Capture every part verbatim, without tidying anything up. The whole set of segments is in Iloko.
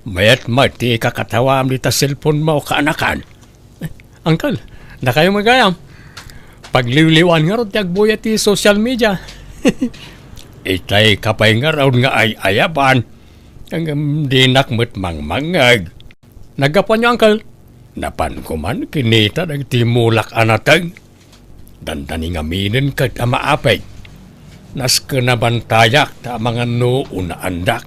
Mayat met ti kakatawaam dita cellphone mo, kaanakan. Uncle, dakayo met gayam. Pagliwliwaan ngarud ti agbuya ti social media. Itay ka pay ngarud nga ay-ayaban. Ngem dinak met mangmangngeg. Naggapuanyo, Uncle? Napanko man kinita dagiti mulak a nateng. Dandani ngaminen ket a maapeg. Nasken a bantayak ta amangan no unaandak.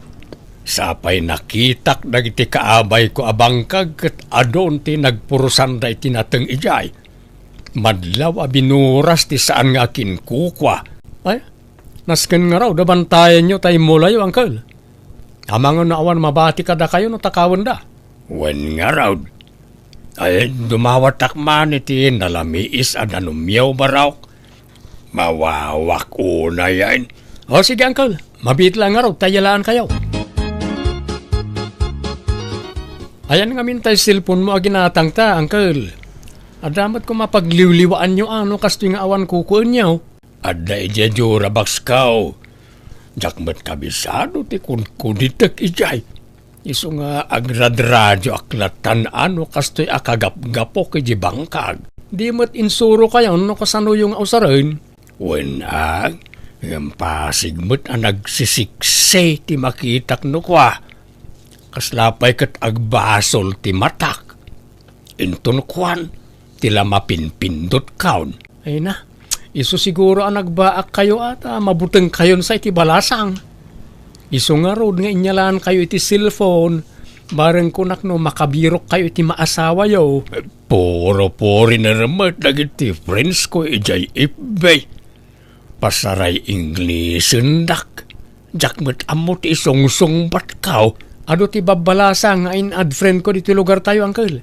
Sapay nakitak dagiti kaabayko a bangkag ket adun ti nagpurusanda iti nateng idiay. Madlaw a binuras ti saan nga akinkukua. Ay, nasken ngarud a bantayanyo ta immulayo, Uncle. Amangan no awan mabati kadakayo no takawenda. Wen ngarud. Ay, dumawatak man iti nalamiis a danumyo, Barok. Mawawak unayen. O, sige, Uncle. Mabiit lang ngarud ta iyalaankayo. Ayan ngamin tay cellphone mo a ginatangta, Uncle. Adda met koma pagliwliwaanyo a no kastoy nga awan kukuenyo. Adda idiay Durabox ko. Diak met kabisado ti kunkunitek idiay. Isu nga agradradio ak latan a no kastoy a kagapgapok idiay bangkag. Di met insurokayon no kasanoyo nga usaren. Wen a, ngem pasig met a nagsisiksay ti makitak no kua. Kasla pay ket agbasol ti matak. Inton kuan, ti la mapinpindotkon. Ay na, isu siguro a nagbaakkayo a ta mabutengkayon sa iti balasang. Isu ngarud nga inyalaankayo iti cellphone, bareng kunak no makabirokkayo iti maasawayo. Puro-puri na remet dagiti friends ko idiay F B. Pasaray Inglisendak. Diak met ammo ti isungsungbatko. Adu ti babbalasang nga in-add friend ko ditoy lugartayo, Uncle.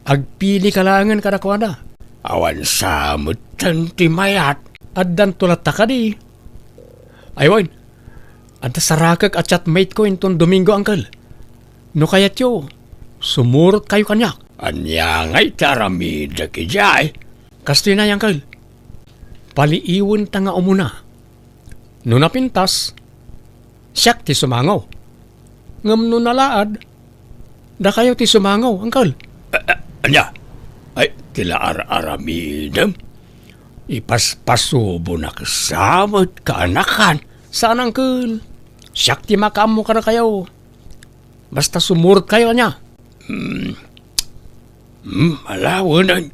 Agpili ka laengen kadakuada. Awan sa metten ti mayat. Addanto latta kadi. Ay wen, adda sarakek a chatmate ko inton Domingo, Uncle. No kayatyo, sumurotkayo kaniak. Ania ngay ti aramidek idiay? Kastoy na, Uncle. Paliiwenta nga umuna. No napintas, siak ti sumango. Ngem no nalaad, dakayo ti sumango, Uncle. A-, a-, ania? Ay, ti la ar-aramidem? Ipaspasubonak sa met, kaanakan. Saan, Uncle. Siak ti makaammo kadakayo. Basta sumurotkayo, ania? Hmm. Hmm, ala wen.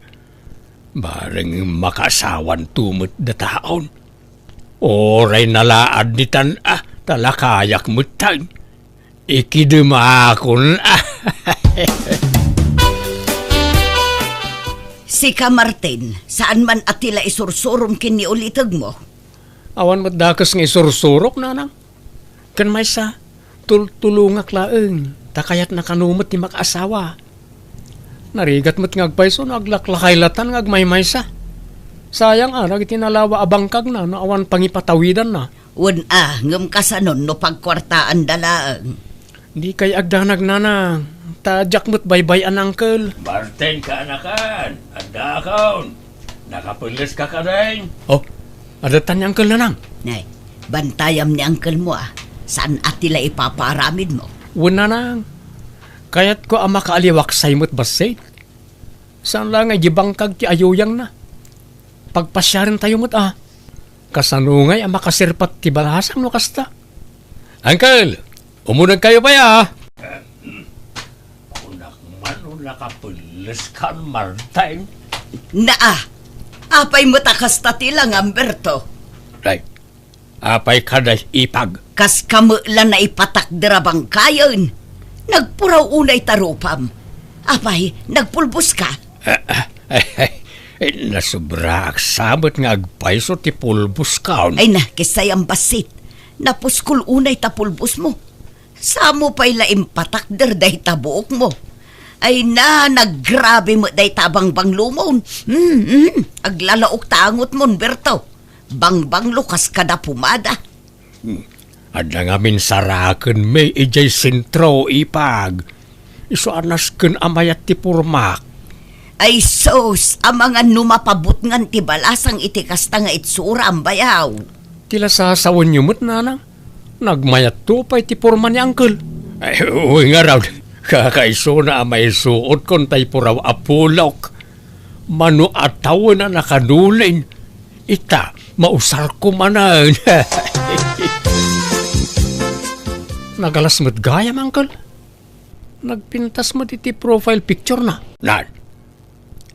Bareng makaasawanto met dataon. Uray nalaad ditan a, ta la kayak metten. Ikidemakon a. Sika, Martin, saan man a ti la isursurom ken ni ulitegmo? Awan met dakes nga isursurok, nanang. Ken maysa, tultulongak laeng, ta kayatna kano met ti makaasawa. Narigat met nga agpayso no aglaklakay latan nga agmaymaysa. Sayang a dagiti nalawa a bangkagna no awan pangipatawidanna. Wen a, ngem kasanon no pagkuartaanda laeng? Dikay agdanag, nanang, ta diak met baybay-an, Uncle. Martin, kaanakan, addakon. Nakapelles ka kadin? Oh, adda tan ni Uncle, nanang. Nay, bantayam ni Uncle mo, a. Saan a ti la ipapaaramid mo? Wen, nanang. Kayatko a makaaliwaksay met bassit. Saan la nga idi bangkag ti ayuyangna. Pagpasiarentayo met, a. Kasano ngay a makasirpat ti balasang no kasta? Uncle, umunegkayo pay, a. Kunak man no nakapelles kan, Martin. Naa, apay met a kasta ti langam, Berto? Ay, apay kadi, Ipag? Kas kamo la naipatakder a bangkayen. Nagpuraw unay ta rupam. Apay, nagpulbos ka? Ah, ah, ay, ay, ay, nasobraak sa met nga agpayso ti pulboskon. Ay na, kisayam bassit. Napuskol unay ta pulbos mo. Samo pay la impatakder dayta buok mo. Ay na, naggrabe met dayta a bangbanglomon. Hmm, hmm, aglalaok ta angotmon, Berto. Bangbanglo kas kada pumada. Hmm. Adda ngamin saraken mi idiay sentro, Ipag. Isu a nasken a mayat ti pormak. Ay sus, amangan no mapabutngan ti balasang iti kasta nga itsuram, bayaw. Ti la sasawenyo met, nanang. Nagmayatto pay ti porma ni Uncle. Ay, uy, ngarud. Kakaisuna a maisuotkon tay puraw a pulok. Mano a tawen a nakadulin. Ita, mausarko manen. Nagalas met gayam, Uncle. Nagpintas met iti profile picture na. Nan,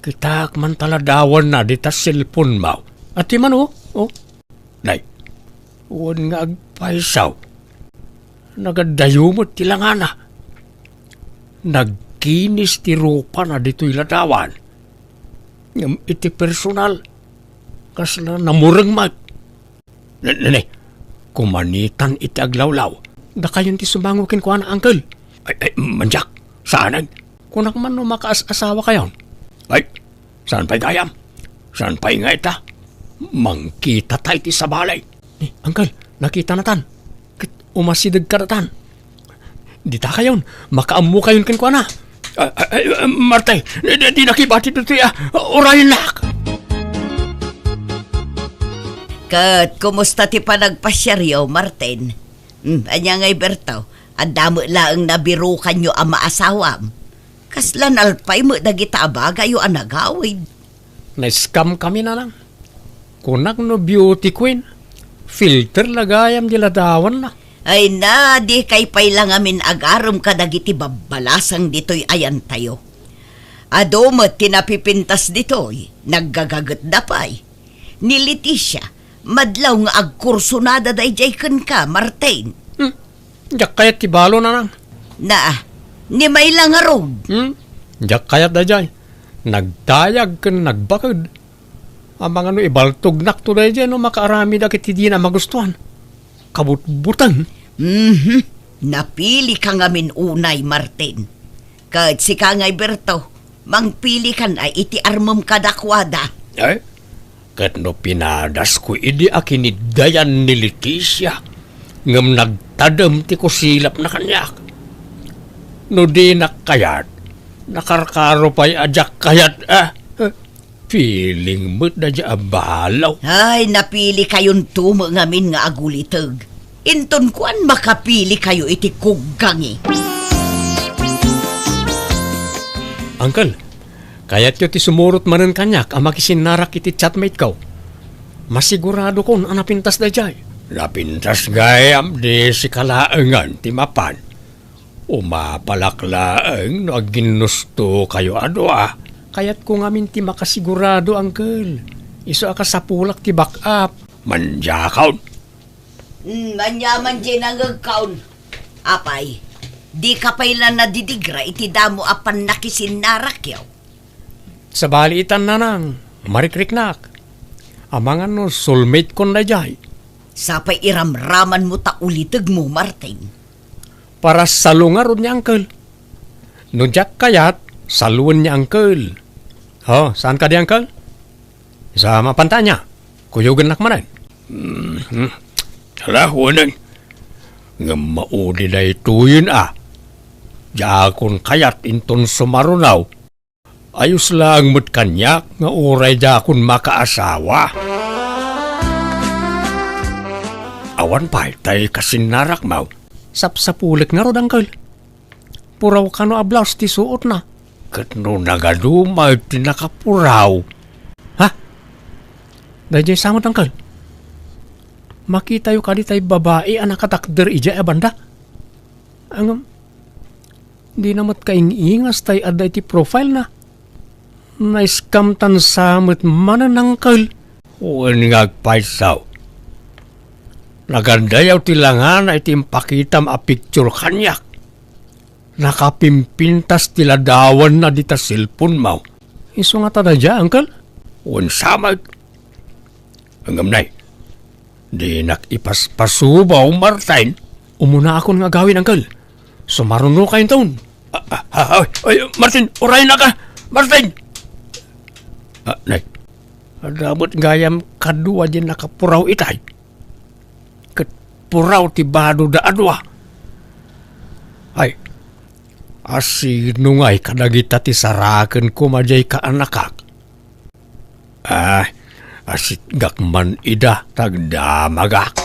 kitaek man ta ladawanna dita cellphone-mo. Ati man, oh, oh. Nay, wen nga agpayso. Nagadayo met ti langana. Nagkinis ti rupana ditoy ladawan. Ngem iti personal, kasla namureng met. Ne, ne, ne. Kumanitan iti aglawlaw. Dakayon ti sumango kenkuana, Uncle. Ay, ay, mandiak. Saanen? Kunak man no makaas-asawakayon. Ay, saan pay gayam? Saan pay nga ita? Mangkitata iti sabali. Eh, Uncle, nakitanatan. Ket umasideg kadatan. Ditakayon, makaammokayon kenkuana. Ah, ah, ah, Marte, di, di, di nakibati ditoy, ah, urayennak. Ket kumusta ti panagpasiaryo, Martin? Hmm, ania ngay, Berto? Adda met laeng nabirukanyo a maasawam. Kasla nalpay met dagita a bagayo a nagawid. Na-scam kami, Nanang. Kunak no beauty queen, filter la gayam di ladawanna. Ay na, dikay pay la ngamin agarem kadagiti babbalasang ditoy ayantayo. Adu met ti napipintas ditoy, naggagagetda pay. Ni Leticia, madlaw nga agkursunada daydiay kenka, Martin. Hmm. Diak kayat ti balo, Nanang. Na, ni Mayla ngarud. Hmm? Diak kayat daydiay. Nagdayag ken nagbaked. Amangan no ibaltognakto daydiay no makaaramid dagiti dina magustuan. Kabutbuteng. Mhm. Napilika ngamin unay, Martin. Ket sika ngay, Berto, mangpilikan a iti armem kadakuada. Eh? Ket no pinadasko idi a kiniddayan ni Leticia, ngem nagtadem ti kusilapna kaniak. No dinak kayat, nakarkaro pay a diak kayat, ah, eh, feeling met daydiay a balo. Ay, napili kayonto met ngamin nga aguliteg. Inton kuan, makapili kayo iti kuggangi. Uncle, kayatyo ti sumurot manen kaniak a makisinnarak iti chatmate ko? Masiguradokon a napintas daydiay. Napintas gayam, di sika laengen ti mapan. Umapalak laeng no agginnusto kayo a dua. Kayatko ngamin ti makasigurado, Uncle. Isu a kasapulak ti backup. Mandiakon. Hmm, ania man diay nangegkon? Apay, dika pay la nadidigra iti damo a pannakisinnarakyo? Sabali itan, Nanang, marikriknak. Amangan no soulmate kon daydiay. Sapay iramramanmo ta ulitegmo, Martin. Para salungarod ni Uncle. No diak kayat, saluen ni Uncle. Oh, saan kadi, Uncle? Sa mapantanya, kuyogennak manen. Mhm. Ala, weneng. Ngem maudi daytoyen a. Diakon kayat inton sumaruno. Ayos laeng met kaniak nga uray diakon makaasawa. Awan pay tay kasinnarakmo. Sapsapulek ngarud, Uncle. Puraw kano a blouse ti suotna. Ket no nagadu met ti nakapuraw. Ha? Daydiay sa met, Uncle. Makitayo kadi tay babai a nakatakder idiay a banda? Ngem, dina met kaing-ingas tay adda iti profile-na. Na-scam-tan sa met manen, Uncle. Wen nga agpayso. Nagandayaw ti langana iti impakitam a picture kaniak. Nakapimpintas ti ladawanna dita cellphone-mo. Isu ngata daydiay, Uncle? Wen sa met. Ngem nay, dinak ipaspasubaw, Martin. Umunaakon nga agawid, Uncle. Sumarunokayo inton. Ah, ah, ah, ay, ay, Martin, urayennaka! Martin! Ah, nay, adda met gayam kadua diay nakapuraw itay. Ket puraw ti badoda a dua. Ay, asino ngay kadagita ti saraken koma diay kaanakak? Ah, asitgak man ida, tagdamagak.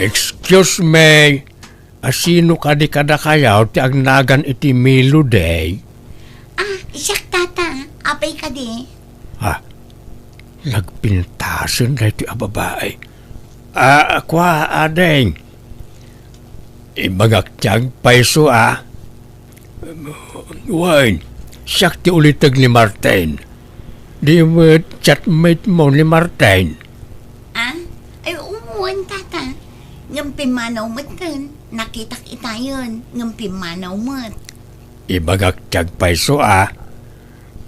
Excuse me, A sino kadi kadakayo ti agnagan iti Melody? Ah, siak, tata. Apay kadi? Ah, nagpintasen daytoy a babai. Ah, kua, ading. Ibagak ti agpayso, ah. Wen, siak ti uliteg ni Martin. Di met chatmate mo ni Martin? Ah? Ay, wen, tata. Ngem pimmanaw metten. Nakitak itayen, ngem pimmanaw met. Ibagak ti agpayso, ah.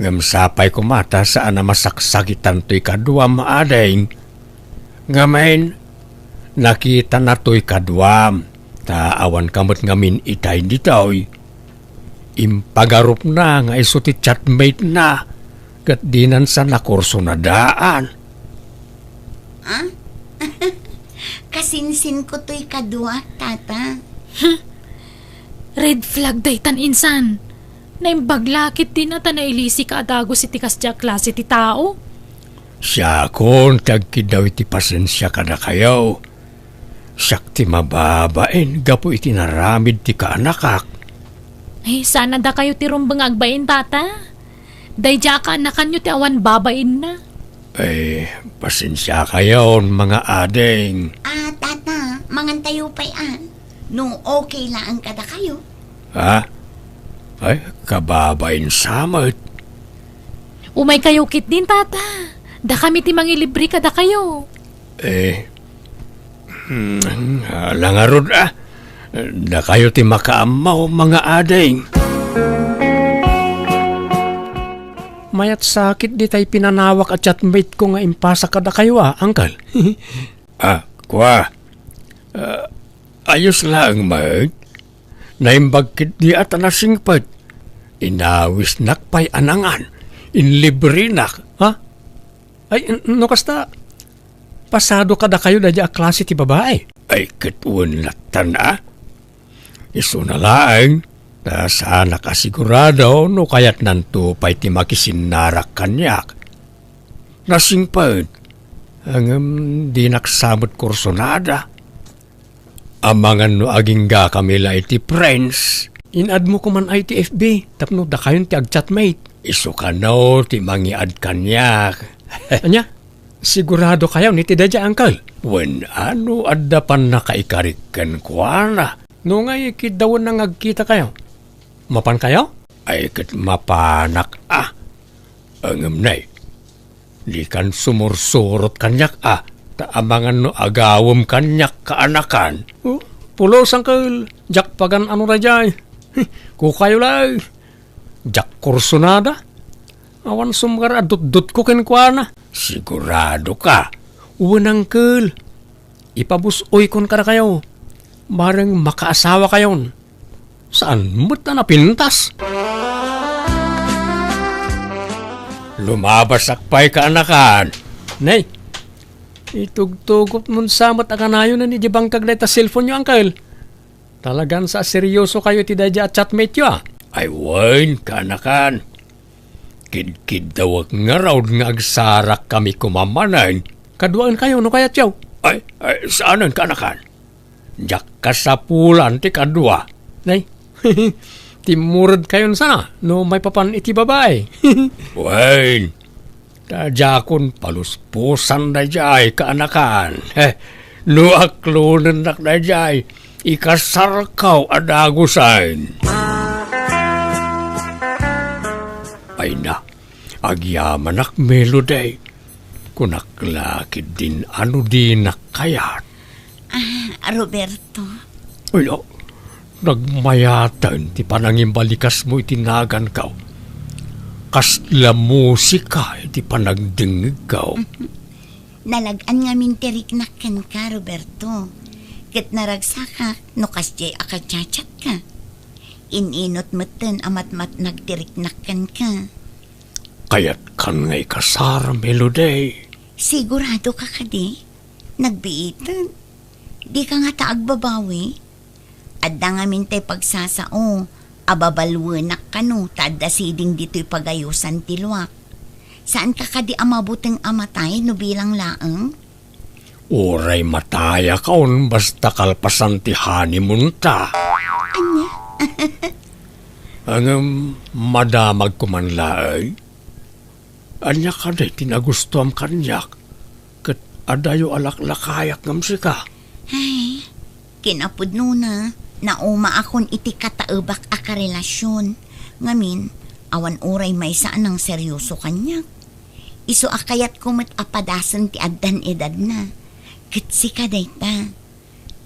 Ngem sapay koma ta saan a masaksakitan toy kaduam, ading. Ngamin, nakitana toy kaduam, ta awan ka met ngamin itay ditoy. Impagarupna nga isu ti chatmate na, ket dinan sa nakursunadaan. Ah? Kasinsinko toy kadua, tata. Red flag daytan, insan. Naimbag la ketdin a ta nailisika a dagus iti kasdiay a klase ti tao. Siakon ti agkiddaw iti pasensia kadakayo. Siak ti mababain gapu iti naramid ti kaanakak. Ay, saan a dakayo ti rumbeng nga agbain, tata. Daydiay a kaanakanyo ti awan babainna. Ay, pasensiakayon, mga ading. Ah, tata, mangantayo pay, ah. No okay laeng kadakayo. Ha? Ay, kababain sa met. Umaykayo ketdin, tata. Dakami ti mangilibre kadakayo. Eh, hmm, ala ngarud, ah. Dakayo ti makaammo, mga ading. Mayat sakit ditay pinanawak a chatmate ko nga impasak kadakayo, ah, uncle. Ah, kua. Ah, ayos laeng met. Naimbag ketdi a ta nasingpet. Inawisnak pay a nangan. Inlibrenak, ha? Ay, n-, no kasta, pasado kadakayo daydiay a klase ti babai. Ay, ket wen lattan, a? Isuna laeng, ta saanak a sigurado no kayatnanto pay ti makisinnarak kaniak. Nasingpet, ngem dinak sa met kursunada. Amangan no aginggakami la iti friends. In-add mo koman ay ti F B tapno dakayon ti agchatmate. Isu kano ti mangiad kaniak. Ania? Sigurado kayo ni ti daydiay, uncle? Wen, ano adda pannakaikarik kenkuana? No ngay, kiddawenna nga agkita kayo. Mapan kayo? Ay, ket mapanak, a. Ngem nay, dikan sumursurot kaniak, a, ta amangan no agawem kaniak kaanakan. Oh, pulos, uncle, diak pagan-ano daydiay. Kukayo lay, diak kursunada. Awan sumgar a dutdotko kenkuana. Sigurado ka? Wen, uncle. Ipabus-oykon kadakayo. Bareng makaasawa kayon. Saan met a napintas? Lumabasak pay kaanakan. Nay, itugtugot mon sa met a kanayon idi bangkag dayta cellphone yo, uncle. Talagan sa seryoso kayo iti daydiay a chatmate yo, a? Ay wen, kaanakan. Kidkiddawek ngarud nga agsarakkami koma manen. Kaduaen kayo no kayatyo. Ay, ay, saanen, kaanakan. Diak kasapulan ti kadua. Nay, timmured kayon sana no maipapan iti babai. Wen, ta diakon paluspusan daydiay kaanakan. Eh, no aklonennak daydiay, ikasarkaw a dagusen. Ay na, agyamanak, Melody. Kunak la ketdin a no dinak kayat. Ah, Roberto. Ay, ah, nagmayaten ti panangimbalikasmo iti naganko. Kasla musika iti panagdengngegko. Nalag-an ngamin ti riknak kenka, Roberto. Ket naragsakak no kasdiay a kachatchatka. In-inut metten a matmatnag ti riknak kenka. Kayatkan nga ikasar, Melody. Sigurado ka kadi? Nagbiiten. Dika ngata agbabawi? Adda ngamin tay pagsasao a babaluenak kano ta adda siding ditoy pagayosan ti luak. Saan ka kadi a mabuteng a matay no bilang laeng? Uray matayakon basta kalpasan ti honeymoon ta. Ania? Ngem madamagko man laeng. Ania kadi ti nagustuam kaniak? Ket adayo a laklakayak ngem sika. Ay, kinapudnona, naumaakon iti kataebak a karelasion. Ngamin, awan uray maysa a nangserioso kaniak. Isu a kayatko met a padasen ti addan edadna. Ket sika dayta.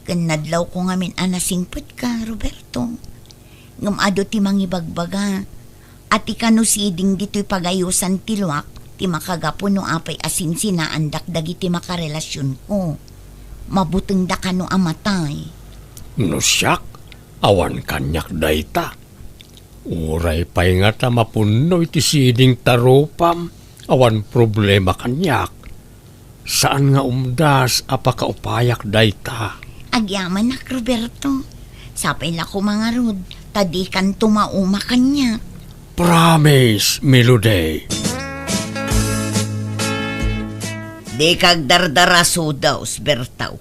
Ken nadlawko ngamin a nasingpetka, Roberto. Ngem adu ti mangibagbaga, a ti kano siding ditoy pagayosan ti luak ti makagapu no apay a sinsinaandak dagiti makarelasionko. Mabutengda kano a matay. No siak, awan kaniak dayta. Uray pay ngata mapunno iti siding ta rupam, awan problema kaniak. Saan nga umdas a pakaupayak dayta. Agyamanak, Roberto. Sapay la koma ngarud, ta dikanto mauma kaniak. Promise, Melody. Dika agdardara, Sudaw, Bertaw.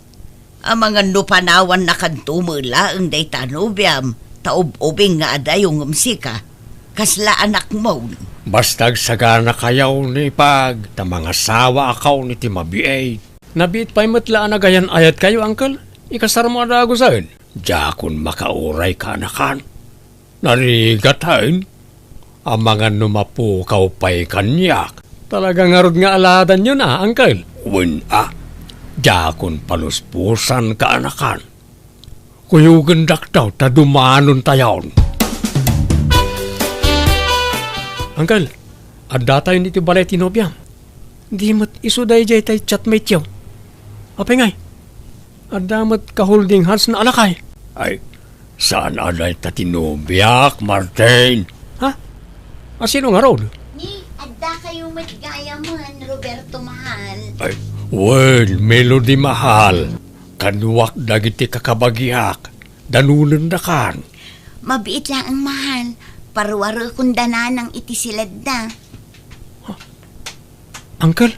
Amangan no panawannakanto met laeng dayta a nobiam, ta ub-ubing nga adayo ngem sika, kasla anakmo. Basta agsaganakayo ni Pag, ta mangasawaakayon iti mabiit. Nabiit pay met la a nagayan-ayatkayo, Uncle. Ikasarmo a dagusen. Diakon makauray, kaanakan. Narigat, hain? Amangan no mapukaw pay kaniak. Talaga ngarud nga aladanyon a, Uncle? Wen a, diakon paluspusan, kaanakan. Kuyogendak daw ta dumanontayon. Uncle, addatayon iti balay ti nobiam. Di met isu daydiay tay chatmate-yo. Apay ngay? Adda met ka-holding hands-na a lakay. Ay, saan a dayta ti nobiak, Martin. Ha? A sino ngarud? Ni, addakayo met gayamen, Roberto mahal. Ay, wen, Melody mahal. Kaduak dagiti kakabagiak. Danonendakan. Mabiit laeng, mahal. Paruarekon da nanang iti siledda. Uncle,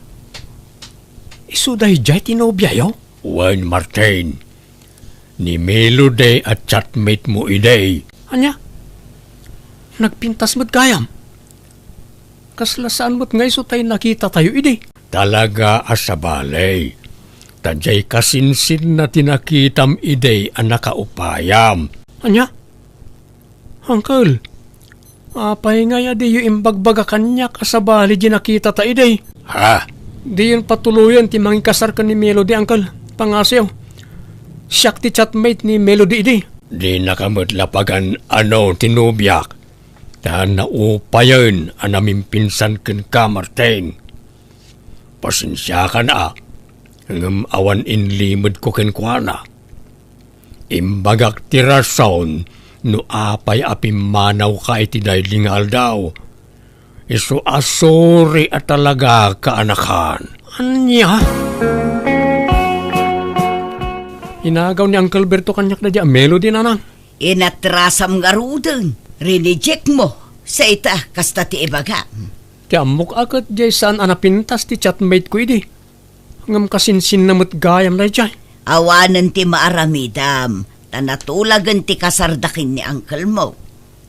isu daydiay ti nobiayo? Wen, Martin. Ni Melody a chatmate-mo idi. Ania? Nagpintas met gayam? Kasla saan met nga isu tay nakitatayo idi? Talaga a sabali. Ta diay kasinsinna ti nakitam idi a nakaupayam. Ania? Uncle, apay ngay a diyo imbagbaga kaniak a sabali diay nakitata idi? Ha? Diyon patuloyen ti mangikasar ken ni Melody, Uncle. Pangasoyo. Siak ti chatmate ni Melody idi. Dinaka met la pagan-ano ti nobiak. Ta naupayen a namimpinsan kenka, Martin. Pasensiakan a, ngem awan inlimedko kenkuana. Imbagak ti rason no apay a pimmanawka iti daydi nga aldaw. Isu a sorry a talaga, kaanakan. Ania? Inagaw ni Uncle Berto kaniak daydi a Melody, nanang. Inatrasam ngaruden, rineject mo. Sa ita, kasta ti ibagam. Ti ammok a ket diay saan a napintas ti chatmate-ko idi. Ngem kasinsinna met gayam daydiay. Awanen ti maaramidam, ta natulagen ti kasarda ken ni uncle-mo.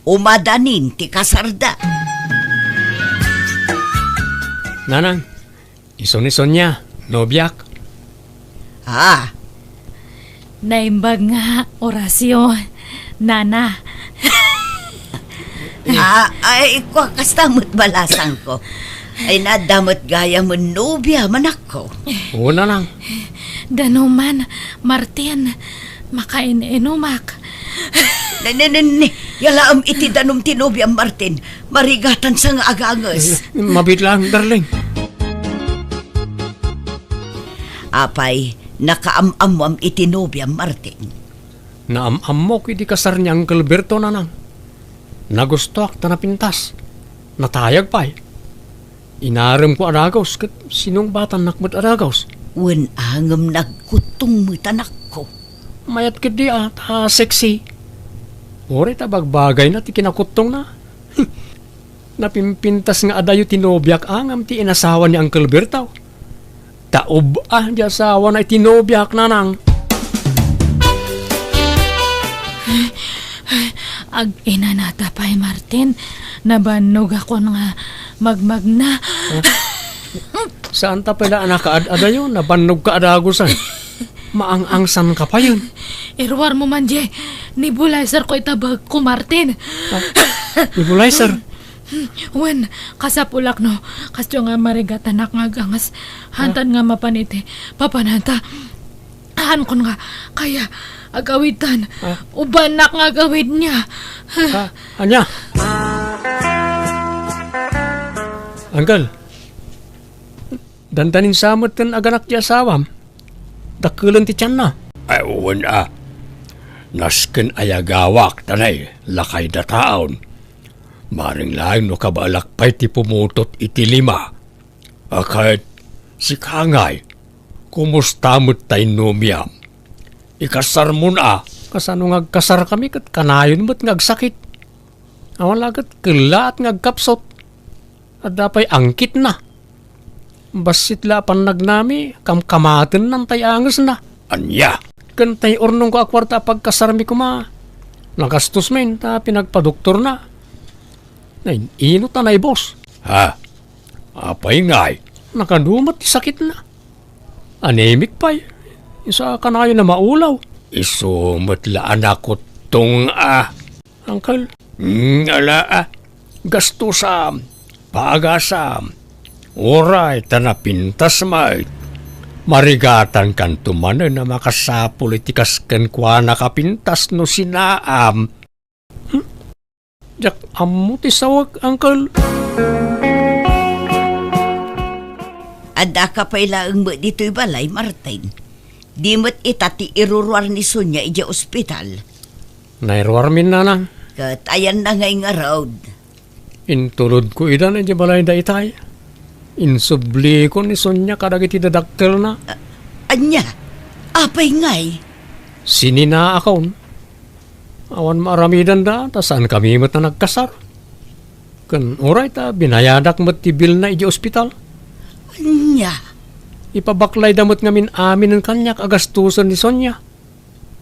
Umadanin ti kasarda. Nanang, isun-isun nia, nobiak. Ah, Naimbag nga, Horacio, nana. Ah, ay, kua, kasta met balasangko. Ay, nadda met gayamen nobia, manakko. Una lang. Danuman, Martin, makain-inumak. Ne, ne, ne, ne. Yalaem iti danum ti nobiam, Martin. Marigatan sa nga aganges. Mabit lang, darling. Apay, nakaam-ammoam iti nobiam, Martin? Naam-ammok iti kasar ni Uncle Berto, nanang. Nagustoak ta napintas. Natayag pay. Inaremko a dagus ket sinungbatannak met a dagus. Wen a ngem nagkuttong met, anakko. Mayat ketdi a, ta sexy. Uray ta bagbagayna ti kinakuttongna. Napimpintas nga adayo ti nobiak a ngem ti inasawa ni Uncle Berto. Taub-a di asawana iti nobiak, nanang. Ag-inanata pay, Martin. Nabannogakon nga magmagna. Saan ta pala a nakaad-adayo? Nabannogka a dagusan. Maang-angsanka payen. Iruarmo man diay nebulizer ko ita bagko, Martin. Ah, nebulizer? Wen, kasapulak no, kasdiay nga marigatanak nga agangas. Hantan nga mapan iti papananta. Haankon nga, kaya, agawidtan. Ah. Ubanak nga agawidna. Ah, ania? Angkel, dandanin sa met ti aganak ti asawam. Dakkelen ti tianna. Ay, wen a. Nasken a yagawak, ta nay, lakay dataon. Maring laeng no kabaelak pay ti pumutot iti lima. A ket, sika ngay, kumusta met tay nobiam? Ikasarmon a. Kasano nga agkasarkami ket kanayon met nga agsakit? Awan la ket kellaat nga agkapsut. Adda pay angkitna. Bassit la a pannagnami, kamkamatennan tay angesna. Ania? Ken tay urnongko a kuarta a pagkasarmi koma, nagastos met ta pinagpadoktorna. Nay, ino ta naibus? Ha? Apay ngay? Nakadu met ti sakitna. Anemic pay. Isu a kanayon a maulaw. Isu met la a nakuttong a. Uncle? Hmm, ala, ah. Gastusam, paagasam. Uray ta napintas met. Marigatankanto manen a makasapul iti kas kenkuana kapintas no sinaam. Hmm? Diak ammo ti sawek, Uncle. Addaka pay laeng met ditoy balay, Martin. Di met ita ti iruruar ni Sonia idiay ospital. Nairuarmin, nanang. Ket ayanna ngay ngarud? Intulodko ida idiay balayda itay. Insubliko ni Sonia kadagiti dadakkelna. A-, ania? Apay ngay? Sininaakon. Awan maaramidanda, ta saankami met a nagkasar. Ken uray ta binayadak met ti bilna idiay ospital. Ania? Ipabaklayda met ngamin aminen kaniak a gastusen ni Sonia.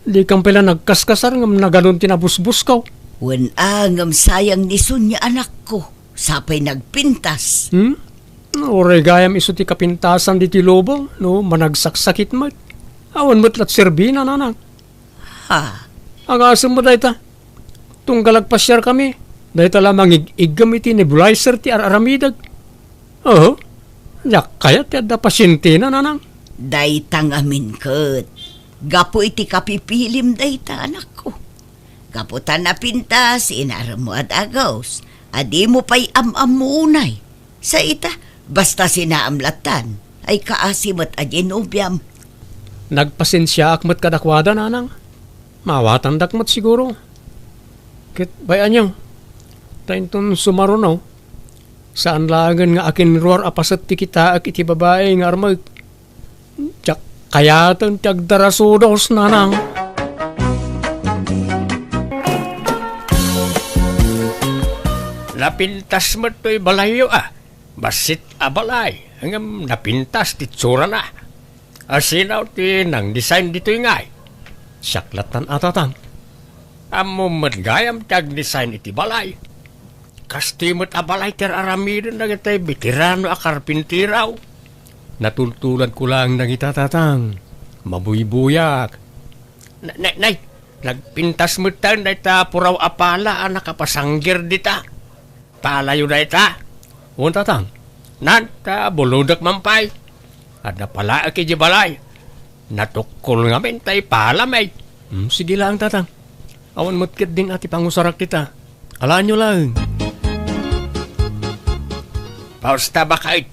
Dikan pay la nagkaskasar ngem nagadun ti nabusbusko. Wen a, ngem sayang ni Sonia, anakko. Sapay nagpintas. Hmm? Uray gayam isu ti kapintasan ditoy lubong, no managsaksakit met. Awan met la ti serbina, nanang. Ha? Agasem met dayta. Tunggal agpasiarkami, dayta la mangig-iggem iti nebulizer ti ar-aramidek. Oho. Diak kayat ti adda pasientena, nanang. Dayta ngamin ket gapu iti kapipilim dayta, anakko. Gapu ta napintas, inaremmo a dagus a dimo pay am-ammo unay. Sa ita, basta sinaam lattan, ay kaasi met a di nobiam. Nagpasensiaak met kadakuada, nanang. Maawatandak met siguro. Ket bay-anyo, ta inton sumaruno, saan laengen nga akinruar a paset ti kitaek iti babai nga armek. Diak kayaten ti agdarasudos, nanang. Napintas met toy balayyo a. Bassit a balay, ngem napintas ti itsurana. Asino ti nang-design ditoy ngay? Siak lattan a, tatang. Ammom met gayam ti ag-design iti balay. Kastoy met a balay ti ar-aramiden dagiti beterano a karpintero. Natultuladko laeng dagita, tatang. Mabuybuyak. Na-, na-, nay, nagpintas metten dayta puraw a pala a nakapasanggir dita. Palayo dayta? Wen, tatang. Nan, ta bulodek man pay. Adda palaek idiay balay. Natukkol ngamin ta ipalami. Hmm, sige laeng, tatang. Awan met ketdin a ti pangusarak dita. Alaenyo laeng. Pausta, baket.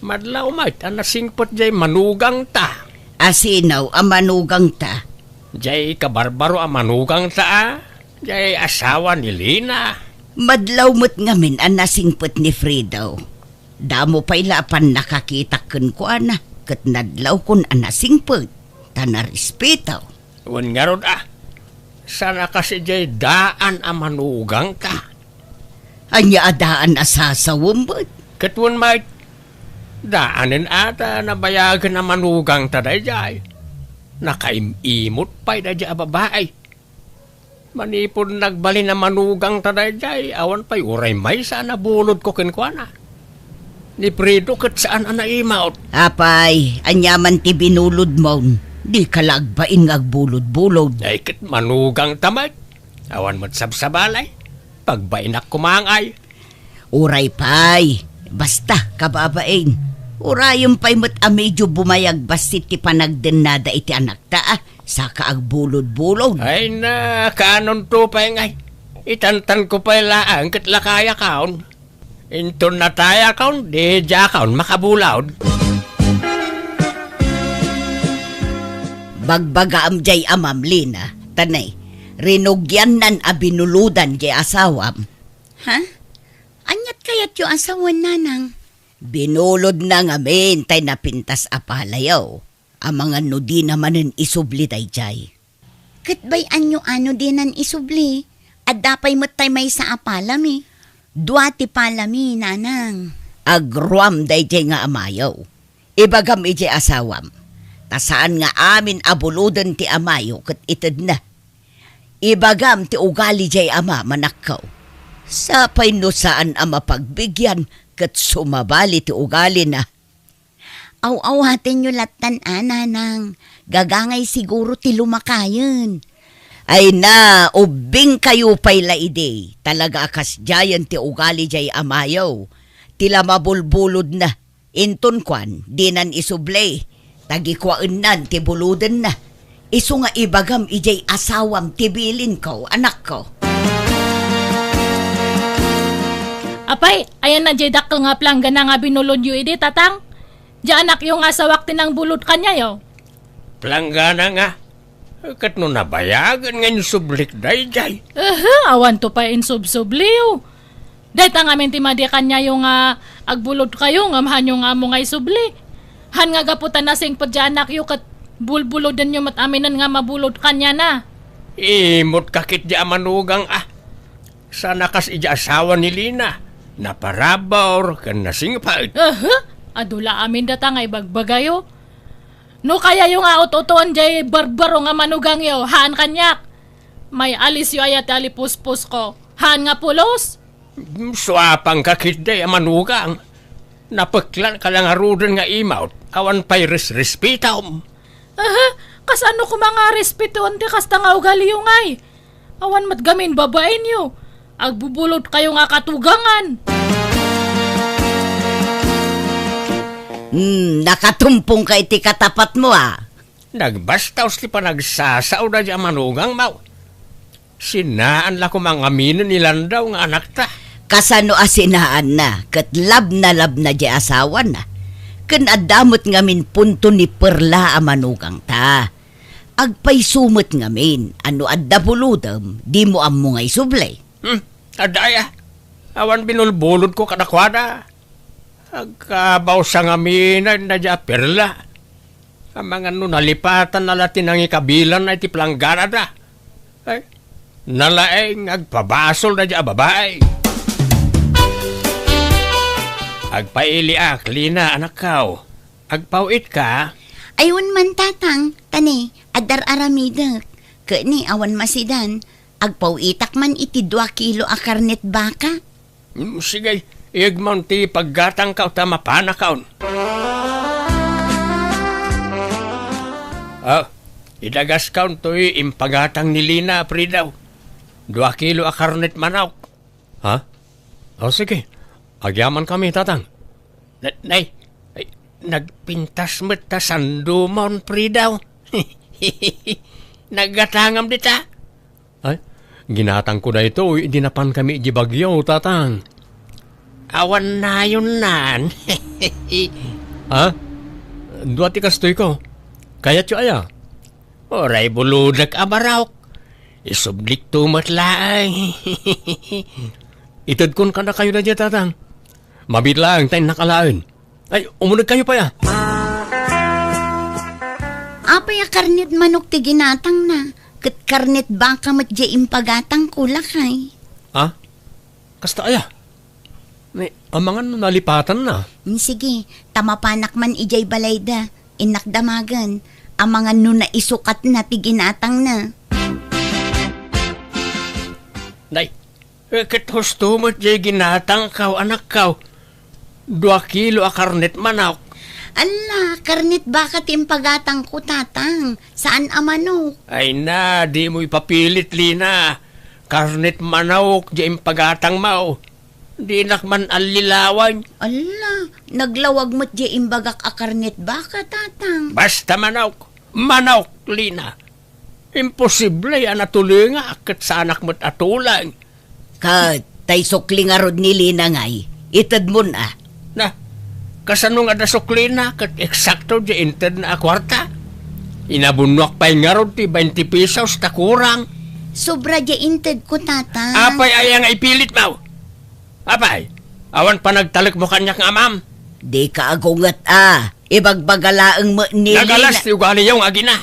Madlaw met a nasingpet jay manugangta. Asino a manugangta? Jay kabarbaro a manugangta a, jay asawa ni Lina. Madlaw met ngamin a nasingpet ni Fredo. Damo pay la a pannakakitak kenkuana, ket nadlawkon a nasingpet, ta narespeto. Wen ngarud a, saan a kas idiay daan a manugangta? Ania a daan a sasawem met? Ket wen met, Daanen a ta nabayagen a manugangta daydiay. Nakaim-imot pay daydiay a babai. Manipud nagbalin a manugangta daydiay, awan pay uray maysa a nabulodko kenkuana. Ni Fredo ket saan a naimaut. Apay, ania man ti binulodmon? Dika la agbain nga agbulod-bulod. Ay, ket manugangta met. Awan met sabsabali. Pagbainak koma ngay. Uray pay. Basta, kababain. Urayem pay met a medio bumayag bassit ti panagdennada iti anakta, a, saka agbulod-bulod. Ay na, kaanonto pay ngay. Itantanko pay laeng ket lakayakon. Inton natayakon, di diakon makabulod. Bagbagaam diay amam, Lina, ta ne, rinugiannan a binulodan diay asawam. Ha? Aniat kayatyo a sawen, nanang? Binulodna ngamin tay napintas a palayo. Amangan no dina manen isubli daydiay. Ket bay-anyo a no dinan isubli? Adda pay met tay maysa a palami. Dua ti palami, nanang. Agruam daydiay nga amayo. Ibagam idiay asawam, ta saan nga amin a buloden ti amayo ket itedna. Ibagam ti ugali diay ama, manakkaw. Sapay no saan a mapagbigian ket sumabali ti ugalina. Aw-awatenyo lattan a, nanang. Gagangay siguro ti lumakayen. Ay na, ubbingkayo pay la idi. Talaga a kasdiayen ti ugali diay amayo. Ti la mabulbulodna. Inton kuan, dinan isubli. Tagikuaennan ti bulodenna. Isu nga ibagam idiay asawam ti bilinko, anakko. Apay, ayanna diay dakkel nga planggana nga binulodyo idi, tatang? Diay anakyo nga asawak ti nangbulod kaniayo. Planggana nga. Ket no nabayagen nga insublik daydiay. Ehe, awanto pay insubsubliyo. Dayta ngamin ti madi kaniayo nga agbulodkayo ngem haanyo nga ammo nga isubli. Han nga gapu ta nasingpet diay anakyo ket bulbulodenyo met aminen nga mabulod kaniana. Imot ka ketdi a manugang a. Saan a kas idiay asawa ni Lina. Naparabur ken nasingpet. Ehe, adu la amin data nga ibagbagayo. No kayayo nga ut-uton diay barbaro nga manugangyo, haan kaniak. May alisyo aya ti alipuspusko. Haan nga pulos? Suapanka ketdi a manugang. Napeklan ka la ngaruden nga imaut, awan pay resrespetom. Aha, kasano koma nga respetoen ti kasta nga ugaliyo ngay? Awan met gamin babaenyo. Agbubulodkayo nga katugangan. Hmm, nakatumpongka iti katapatmo, a. Nagbastaos ti panagsasao daydiay a manugangmo. Sinaan la koma nga aminen ni Landaw nga anakta. Kasano a sinaanna, ket labnalabna diay asawana. Ken adda met ngamin punto ni Perla a manugangta. Agpayso met ngamin a no adda bulodem, dimo ammo nga isubli. Hmm, adda aya. Awan binulbulodko kadakuada. Agkabawsa ngamin daydiay a Perla. Amangan no nalipatanna la ti nangikabilanna iti planggana da. Ay, nalaeng agpabasol daydiay a babai. Agpailiak, Lina, anakkaw. Agpaw-itka? Ay, wen man, tatang. Ta ne, adar-aramidek. Ket ne, awan masidan. Agpaw-itak man iti dua kilo a karnet baka. Mm, sige, iyegmon ti paggatangko ta mapanakon. Ah, idagaskon toy impagatang ni Lina, Fridaw. Dua kilo a karnet manok. Ha? O, sige. Agyamankami, tatang. Na-, nay, ay, nagpintas met ta sandumon, Fridaw. Naggatangam dita. Ay, ginatangko daytoy idi napankami idiay Baguio, tatang. Awan nayonnan. Ha? Dua ti kastoyko. Kayatyo aya? Uray bulodek a barok. Isublikto met laeng. Itedkon kadakayo daydiay, tatang. Mabiit laeng ta innak alaen. Ay, umunegkayo pay a. Apay a karnet manok ti ginatangna, ket karnet baka met diay impagatangko, lakay. Ha? Kasta aya? Ni, Amangan no nalipatanna. Mm, sige, ta mapanak man idiay balayda. Innak damagen. Amangan no naisukatna ti ginatangna. Nay, eh, ket husto met diay ginatangko, anakko. Dua kilo a karnet manok. Alla, karnet baka ti impagatangko, Tatang. Saan a manok. Ay na, dimo ipapilit, Lina. Karnet manok diay impagatangmo. Dinak man allilawan. Alla, naglawag met diay imbagak a karnet baka, Tatang. Basta manok. Manok, Lina. Imposible a natulingak ket saanak met a tuleng. Ket tay sukli ngarud ni Lina ngay, itedmon a. Na, kasano nga da suklina ket eksakto diay intedna a kuarta? Inabunnoak pay ngarud ti twenty pesos ta kurang. Sobra diay intedko, Tatang. Apay aya nga ipilitmo? Apay, awan panagtalekmo kaniak nga amam? Dika agunget a. Ibagbaga laeng met ni Lina. Nagalas ti ugaliyo nga agina.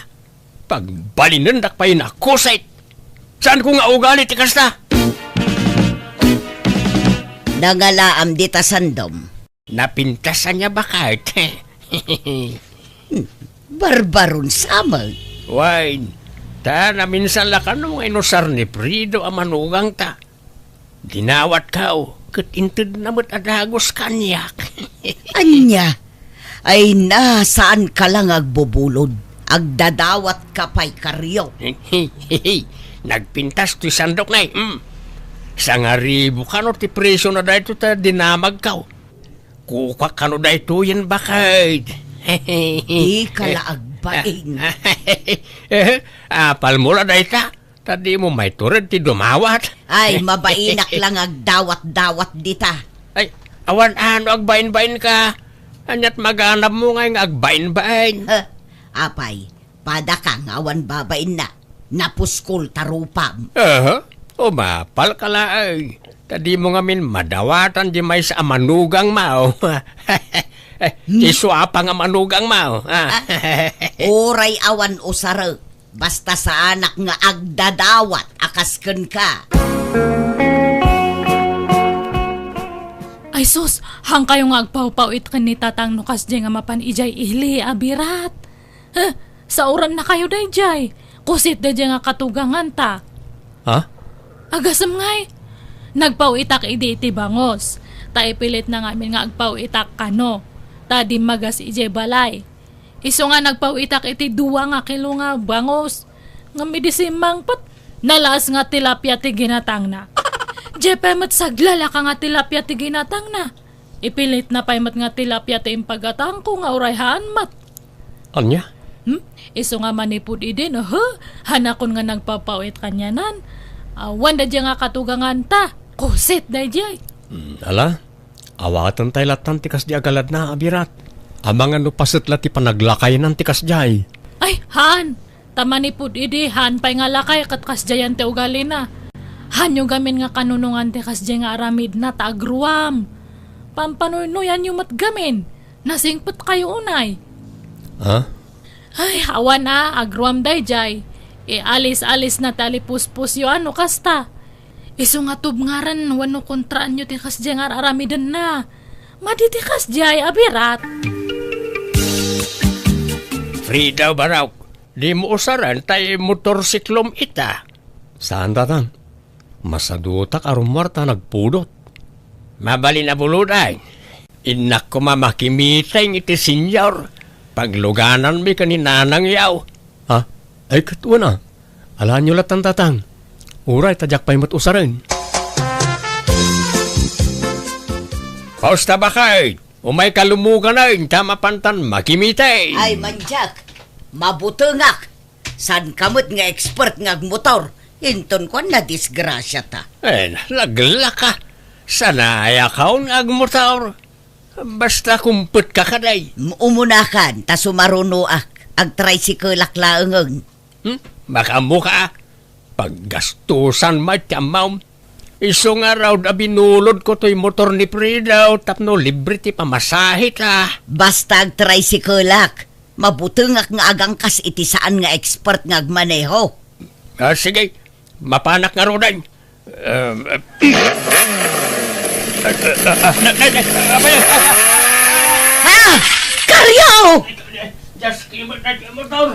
Pagbalinendak pay nakusit. Saanko nga ugali ti kasta. Nangalaam dita sandom. Napintas ania baket? Barbaron sa met. Wen, ta naminsan la kano nga inusar ni Frido a manugangta. Dinawatko, ket intedna met a dagus kaniak. Ania? Ay na, saanka la nga agbubulod. Agdadawatka pay kario. Nagpintas toy sandok, nay. Hmm. Sangaribu kano ti presio na daytoy ta dinamagko. Kukuak kano daytoyen baket. Dika la agbain. Apalmo la dayta. Ta dimo maitured ti dumawat. Ay, mabainak la nga agdawat-dawat dita. Ay, awan a no agbainbainka. Ania't maganabmo ngay nga agbainbain? Huh, apay, padaka nga awan babainna. Napuskol ta rupam. Aha, umapalka laeng. Ta dimo ngamin madawatan diay maysa a manugangmo. Ti suapa nga manugangmo, ah. Ah, uray awan usarek. Basta saanak nga agdadawat a kas kenka. Ay sus, haankayo nga agpawpawit ken ni Tatang no kasdiay nga mapan idiay ili a birat. Huh, saorannakayo daydiay. Kusit daydiay nga katuganganta. Ha? Agasem ngay. Nagpaw-itak idi iti bangus. Ta ipilitna ngamin nga agpaw-itak kano. Ta dimmagas idiay balay. Isu nga nagpaw-itak iti dua nga kilo nga bangus. Ngem idi simmangpet, nalaas nga tilapia ti ginatangna. Diay pay met saglalaka nga tilapia ti ginatangna. Ipilitna pay met nga tilapia ti impagatangko nga uray haan met. Ania? Hmm? Isu nga manipud idi, aha, haanakon nga nagpapaw-it kanianan. Awan daydiay nga katuganganta. Kusit daydiay. Hmm, ala, awaten tay lattan ti kasdiay a galadna a birat. Amangan no paset la ti panaglakaynan ti kasdiay. Ay, haan! Ta manipud idi, haan pay nga lakay ket kasdiayan ti ugalina. Haanyo gamin nga kanunongan ti kasdiay nga aramidna ta agruam. Pampanuynoyanyo met gamin. Nasingpetkayo unay. Ha? Ay, awan a, agruam daydiay. Ialis-alisna ti alipuspusyo a no kasta. Isu nga tubngaren wenno kontraanyo ti kasdiay nga ar-aramidenna. Madi ti kasdiay a birat. Frida, Barok, dimo usaren tay motorsiklom ita. Saan, Tatang? Masadutak a rummuar ta nagpudot. Mabalin a buloden. Innak koma makimiteng iti senior. Paglugananmi ken ni nanangyo. Ha? Ay, ket wen a. Alaenyo lattan, Tatang. Uray ta diak pay met usaren. Pausta, baket. Umayka lumuganen ta mapantan makimiteng. Ay, mandiak. Mabutengak. Saanka met nga expert nga agmotor? Inton kuan, nadisgrasiata. Eh, naglaka. Sanayakon nga agmotor. Basta kumpetka kadi. M-, umunakan, ta sumarunoak. Agtricycle-ak laengen. Hmm? Makaammoka, a? Paggastusan met ti ammom. Isu ngarud a binulodko toy motor ni Frida tapno libre ti pamasaheta. Basta agtricycle-ak. Mabutengak nga agangkas iti saan nga expert nga agmaneho. Ah, sige. Mapanak ngaruden. Um, Ah! Karyo! Just kimot na ti motor.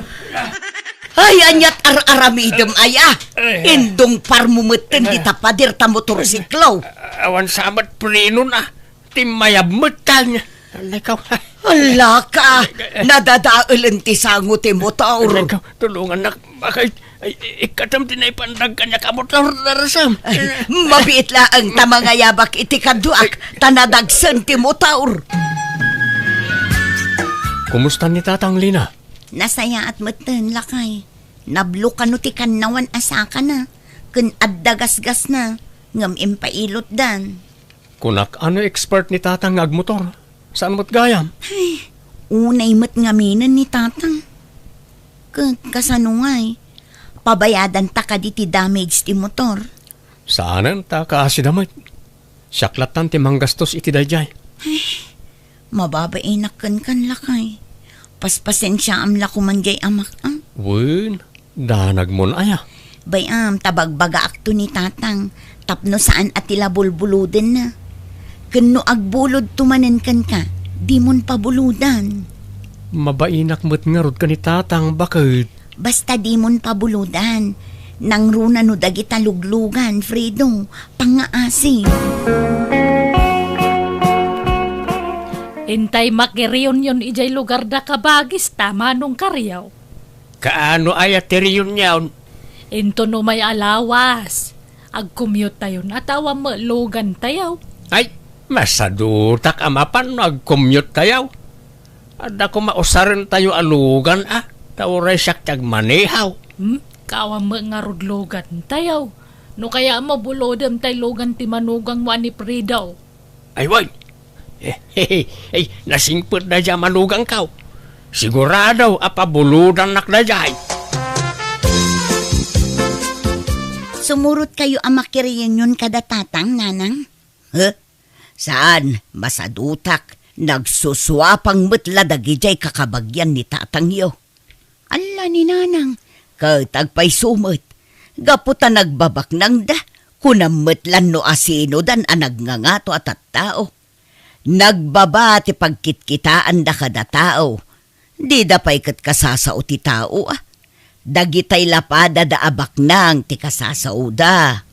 Ay, ania't ar-aramidem aya. Ay. Indungparmo metten dita pader ta motorsiklo. Awan sa met prenona. Timmayab met kaniak. Nakaw. Ala ka, nadadaelen ti sango ti motor. Nakaw, tulongannak. Bakit? Ay, ikkatem ti naipandag kaniak a motor, darasam. Ay, mabiit laeng ta mangayabak iti kaduak, ta nadagsen ti motor. Kumusta ni Tatang Lina? Nasayaat metten, lakay. Nablo kano ti kannawan a sakana, ken adda gasgasna, ngem impailotdan. Kunak, ano expert ni Tatang nga agmotor? Saan met gayam? Ay, unay met ngaminen ni Tatang. Ket kasano ngay? Pabayadanta kadi ti damage ti motor? Saanen ta kaasida met. Siak lattan ti manggastos iti daydiay. Ay, mababainak kenkan, lakay. Paspasensiaam la koman jay amak, a? Wen, danagmon aya. Bay-am ta bagbagaakto ni Tatang tapno saan a ti la bulbulodenna. Ken no agbulodto manen kenka, dimon pabulodan. Mabainak met ngarud ken ni Tatang, baket. Basta dimon pabulodan. Nangruna no dagita luglugan, Fredo, pangngaasi. Intay makireunion idiay lugarda, kabagis, ta Manong Karyo. Kaano aya ti reunion? Inton umay a lawas, agcommute tayon a ta awan met lugantayo. Ay, masadutak a mapan no agcommute tayo. Adda koma usarentayo a lugan a, ta uray siak ti agmaneho. Hmm? Awan met ngarud lugantayo. No kayat mo, bulodem tay lugan ti manugangmo a ni Fredo. Ay, wen. Ay, nasingpet daydiay a manugangko. Sigurado a pabulodannak daydiay. Sumurotkayo a makireunion kada Tatang, Nanang? Huh? Saan, masadutak. Nagsusuapang met la dagidiay kakabagian ni tatangyo. Alla ni Nanang, ket agpayso met, gapu ta nagbabaknangda, kunam met lan no asinodan a nagngangato a tattao. Nagbaba ti pagkitkitaanda kada tao. Dida pay ket kasasao ti tao, a. Dagitay la padada a baknang ti kasasaoda.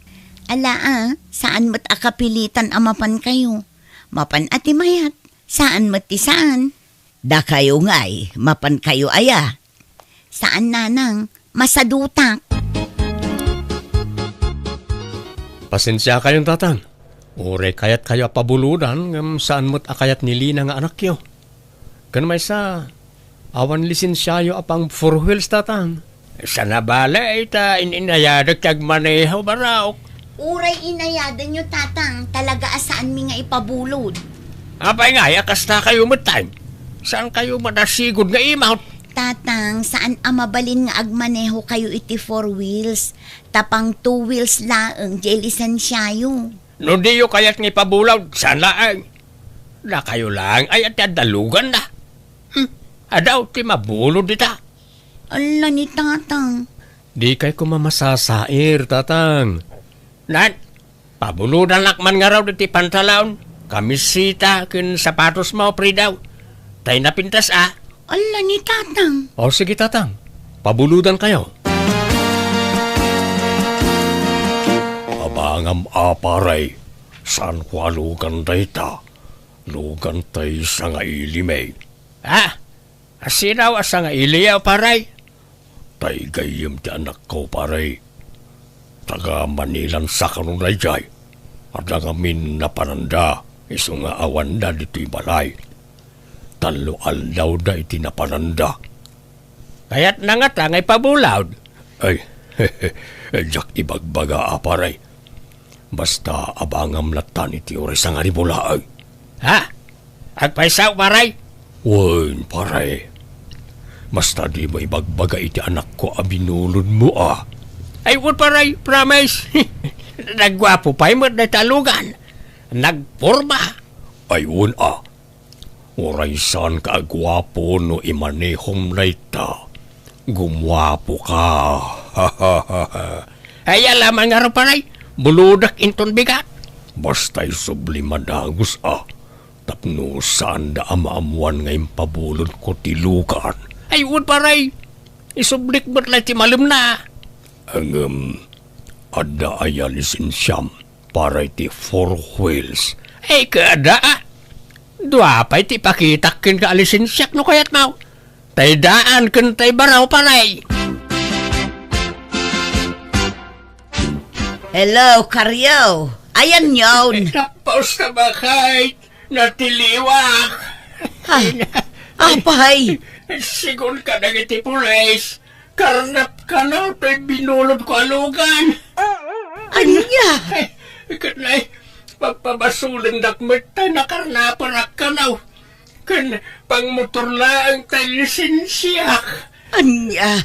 Ala, a, saan met a kapilitan a mapankayo. Mapan a ti mayat, saan met ti saan. Dakayo ngay, mapankayo aya? Saan, Nanang. Masadutak. Pasensiakayon, Tatang. Uray kayatkayo a pabulodan, ngem saan met a kayat ni Lina nga anakyo. Ken maysa, awan lisensiayo a pang four wheels, Tatang. Sana bale, ta in-inayadek ti agmaneho, Barok. Uray inayadenyo, Tatang, talaga a saanmi nga ipabulod. Apay ngay a kastakayo metten? Saankayo madasigod nga imawt? Tatang, saan a mabalin nga agmanehokayo iti four wheels, ta pang two wheels laeng diay lisensiayo. No diyo kayat nga ipabulod, saan laeng. Dakayo laeng aya ti adda luganna. Hmm, adu ti mabulod dita. Ala ni Tatang. Dikay koma masasair, Tatang. Nan, pabulodannak man ngarud iti pantalon, kamiseta, ken sapatosmo, Fredo. Tay napintas a. Ala ni Tatang. O, sige, Tatang. Pabulodankayo. Abangam a, pare. Saanko a lugan dayta. Lugan tay sangailimi. Ha? Asino a sangailiyo, pare? Tay gayyem ti anakko, pare. Taga Manilan sa kano daydiay. Adda ngamin napananda, isu nga awanda ditoy balay. Tallo aldawda iti napananda. Kayatna ngata nga ipabulod? Ay, diak ibagbaga a, pare. Basta abangam lattan iti oras a ngarud laeng. Ha? Agpayso, pare? Wen, pare. Basta dimo ibagbaga iti anakko a binulodmo a. Ay, wen, pare, promise. Nagguapo pay met dayta a lugan. Nagporma. Ay, wen a. Uray saanka a guapo no imanehom dayta. Gumuapoka. Ay, ala man ngarud, pare. Bulodek inton bigat. Basta isubli madagus a, tapno saanda a maammuan nga impabulodko ti lugan. Ay, wen, pare. Isublik met la ti malemna. Ngem, adda aya lisensiam para iti four wheels? Ay, kada. Dua pay ti ipakitak kenka a lisensiak no kayatmo. Tay daan ken tay baro, pare. Hello, Karyo. Ayanyon. Napaus ka, bakay. Natiliwak. Ha? Apay? Sigun kadagiti pulis, karnap kano toy binulodko a lugan. Ania? Ket nay, pagpabasolendak met ta nakarnaperak kano. Ken pangmotor laeng tay lisensiak. Ania?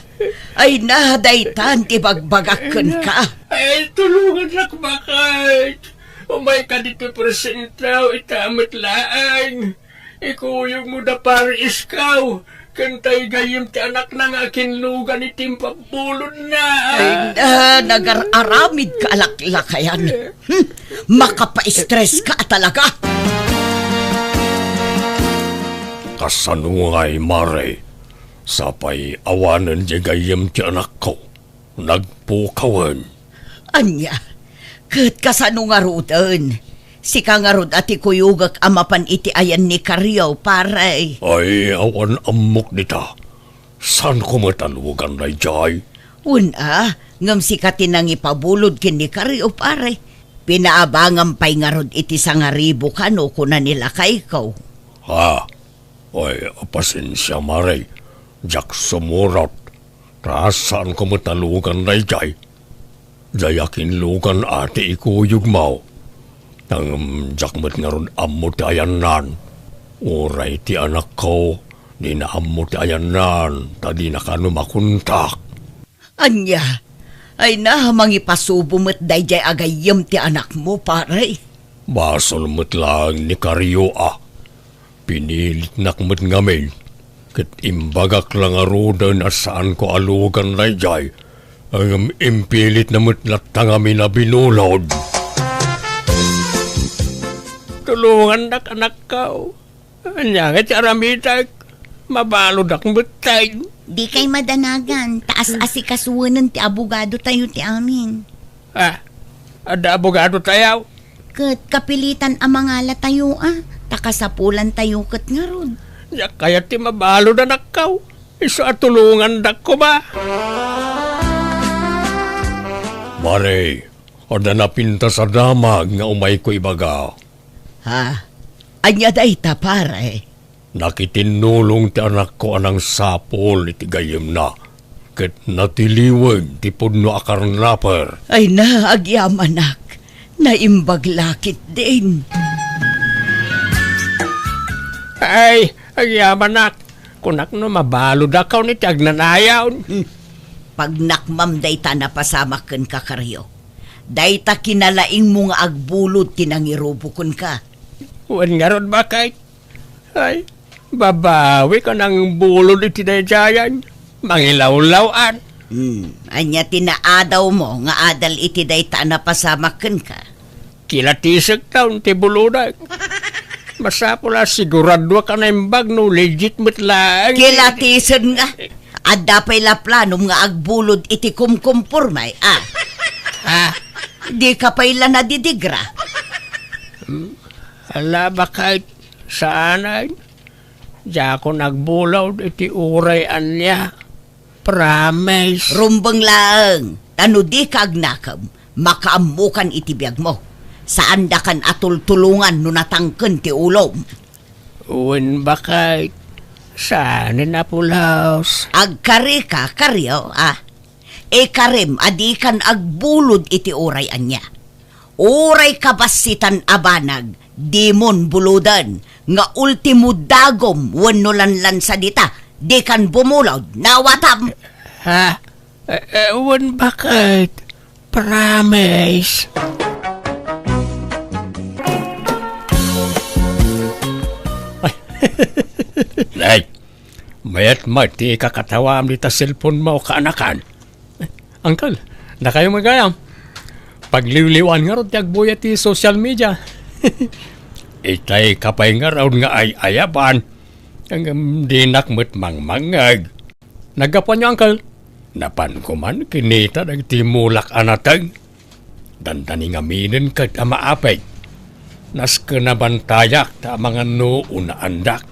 Ay na, daytan ti bagbagak kenka. Ay, tulongannak, bakay. Umayka ditoy presentaw, ita met laeng. Ikuyogmo da pare Iskaw, ken tay gayyem ti anakna nga akinlugan iti impabulodna. Ay na, nagar-aramid ka a laklakayan. Hmm, makapaistres ka talaga. Kasano ngay, mare? Sapay awanen diay gayyem ti anakko. Nagpukawen. Ania? Ket kasano ngaruden? Sika ngarud a ti kuyogek a mapan iti ayan ni Karyo, pare. Ay, awan ammok dita. Saanko met a lugan daydiay? Wen a, ngem sika ti nangipabulod ken ni Karyo, pare. Pinaabangam pay ngarud iti sangaribu kano, kuna ni lakayko. Ha? Ay, pasensia, mare. Diak sumurot. Ta saanko met a lugan daydiay. Diay akinlugan a ti ikuyogmo. Ngem diak met ngarud ammo ti ayannan. Uray ti anakko, dina ammo ti ayannan, ta dina kano makontak. Ania? Ay na, mangipasubo met daydiay a gayyem ti anakmo, pare. Basol met laeng ni Karyo a. Pinilitnak met ngamin, ket imbagak la ngaruden a saanko a lugan daydiay, ngem impilitna met latta ngamin a binulod. Tulongannak, anakko. Ania nga ti aramidek? Mabaludak met tay. Dikay madanagan, ta as-asikasuenen ti abogadotayo ti amin. Ah, adda abogadotayo? Ket kapilitan a mangalatayo a, ta kasapulantayo ket ngarud. Diak kayat ti mabalud, anakko. Isu a tulongandak koma. Mare, adda napintas a damag nga umayko ibaga. Ha? Ania dayta, pare? Nakitinnulong ti anakko a nangsapul iti gayyemna, ket natiliweg ti pudno a karnaper. Ay na, agyamanak. Naimbag la ketdin. Ay, agyamanak. Kunak no mabaludakon iti agnanayon. Hmm. Pagnakmam dayta napasamak kenka, Karyo. Dayta kinalaingmo nga agbulod ti nangirubo kenka. Wen ngarud, bakay. Ay, babawik a nangbulod iti daydiayan. Mangilawlaw-an. Hmm, ania ti naadawmo nga adal iti dayta a napasamak kenka? Kilatisekton ti bulodek. Masapul a siguraduak a naimbag no legit met laeng. Kilatisen nga. Adda pay la planom nga agbulod iti kumkumporme, a? Ha? Dika pay la nadidigra? Hmm? Ala, bakay. Saanen. Diakon agbulod iti uray ania. Promise. Rumbeng laeng, ta no dika agnakem, makaammokan iti biagmo. Saandakan a tultulongan no natangken ti ulom. Wen, bakay. Saanen a pulos. Agkarika, Karyo, a. Ikarem a dikan agbulod iti uray ania. Uray kabassitan a banag, dimon buloden, nga ultimo dagom wenno lanlansa dita, dikan bumulod, nawatam. Ha? Eh, eh, wen, bakit? Promise. Ay. Nay, mayat met ti ikakatawam dita cellphone mo, kaanakan. Uncle, dakayo met gayam. Pagliwliwaan ngarud ti agbuya ti social media. Itay ka pay ngarud nga ay-ayaban. Ngem dinak met mangmangngeg. Naggapuanyo, Uncle? Napanko man kinita dagiti mulak a nateng. Dandani ngaminen ket a maapeg. Nasken a bantayak ta amangan no unaandak.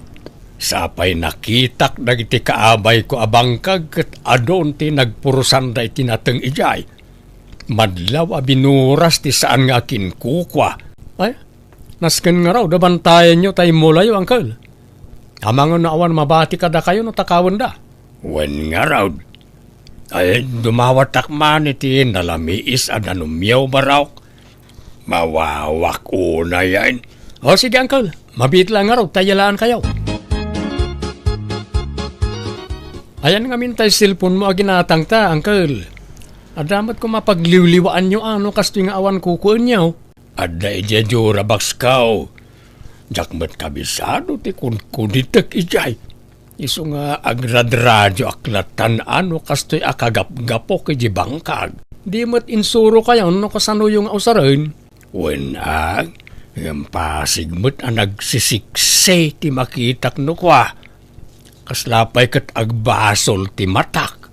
Sapay nakitak dagiti kaabayko a bangkag ket adun ti nagpurusanda iti nateng idiay. Madlaw a binuras ti saan nga akinkukua. Ay, nasken ngarud a bantayanyo ta immulayo, Uncle. Amangan no awan mabati kadakayo no takawenda. Wen ngarud. Ay, dumawatak man iti nalamiis a danumyo, Barok. Mawawak unayen. O, sige, Uncle. Mabiit lang ngarud ta iyalaan kayo. Ayan ngamin tay cellphone mo a ginatangta, Uncle. Adda met koma pagliwliwaanyo a no kastoy nga awan kukuenyo. Adda idiay jura box ko. Diak met kabisado ti kunkunitek idiay. Isu nga agradradiak latan a no kastoy a kagapgapok iti bangkag. Di met insurokayon no kasanoyo nga usaren. Wen a, ngem pasig met a nagsisiksi ti makitak no kua. Kasla pay ket agbasol ti matak.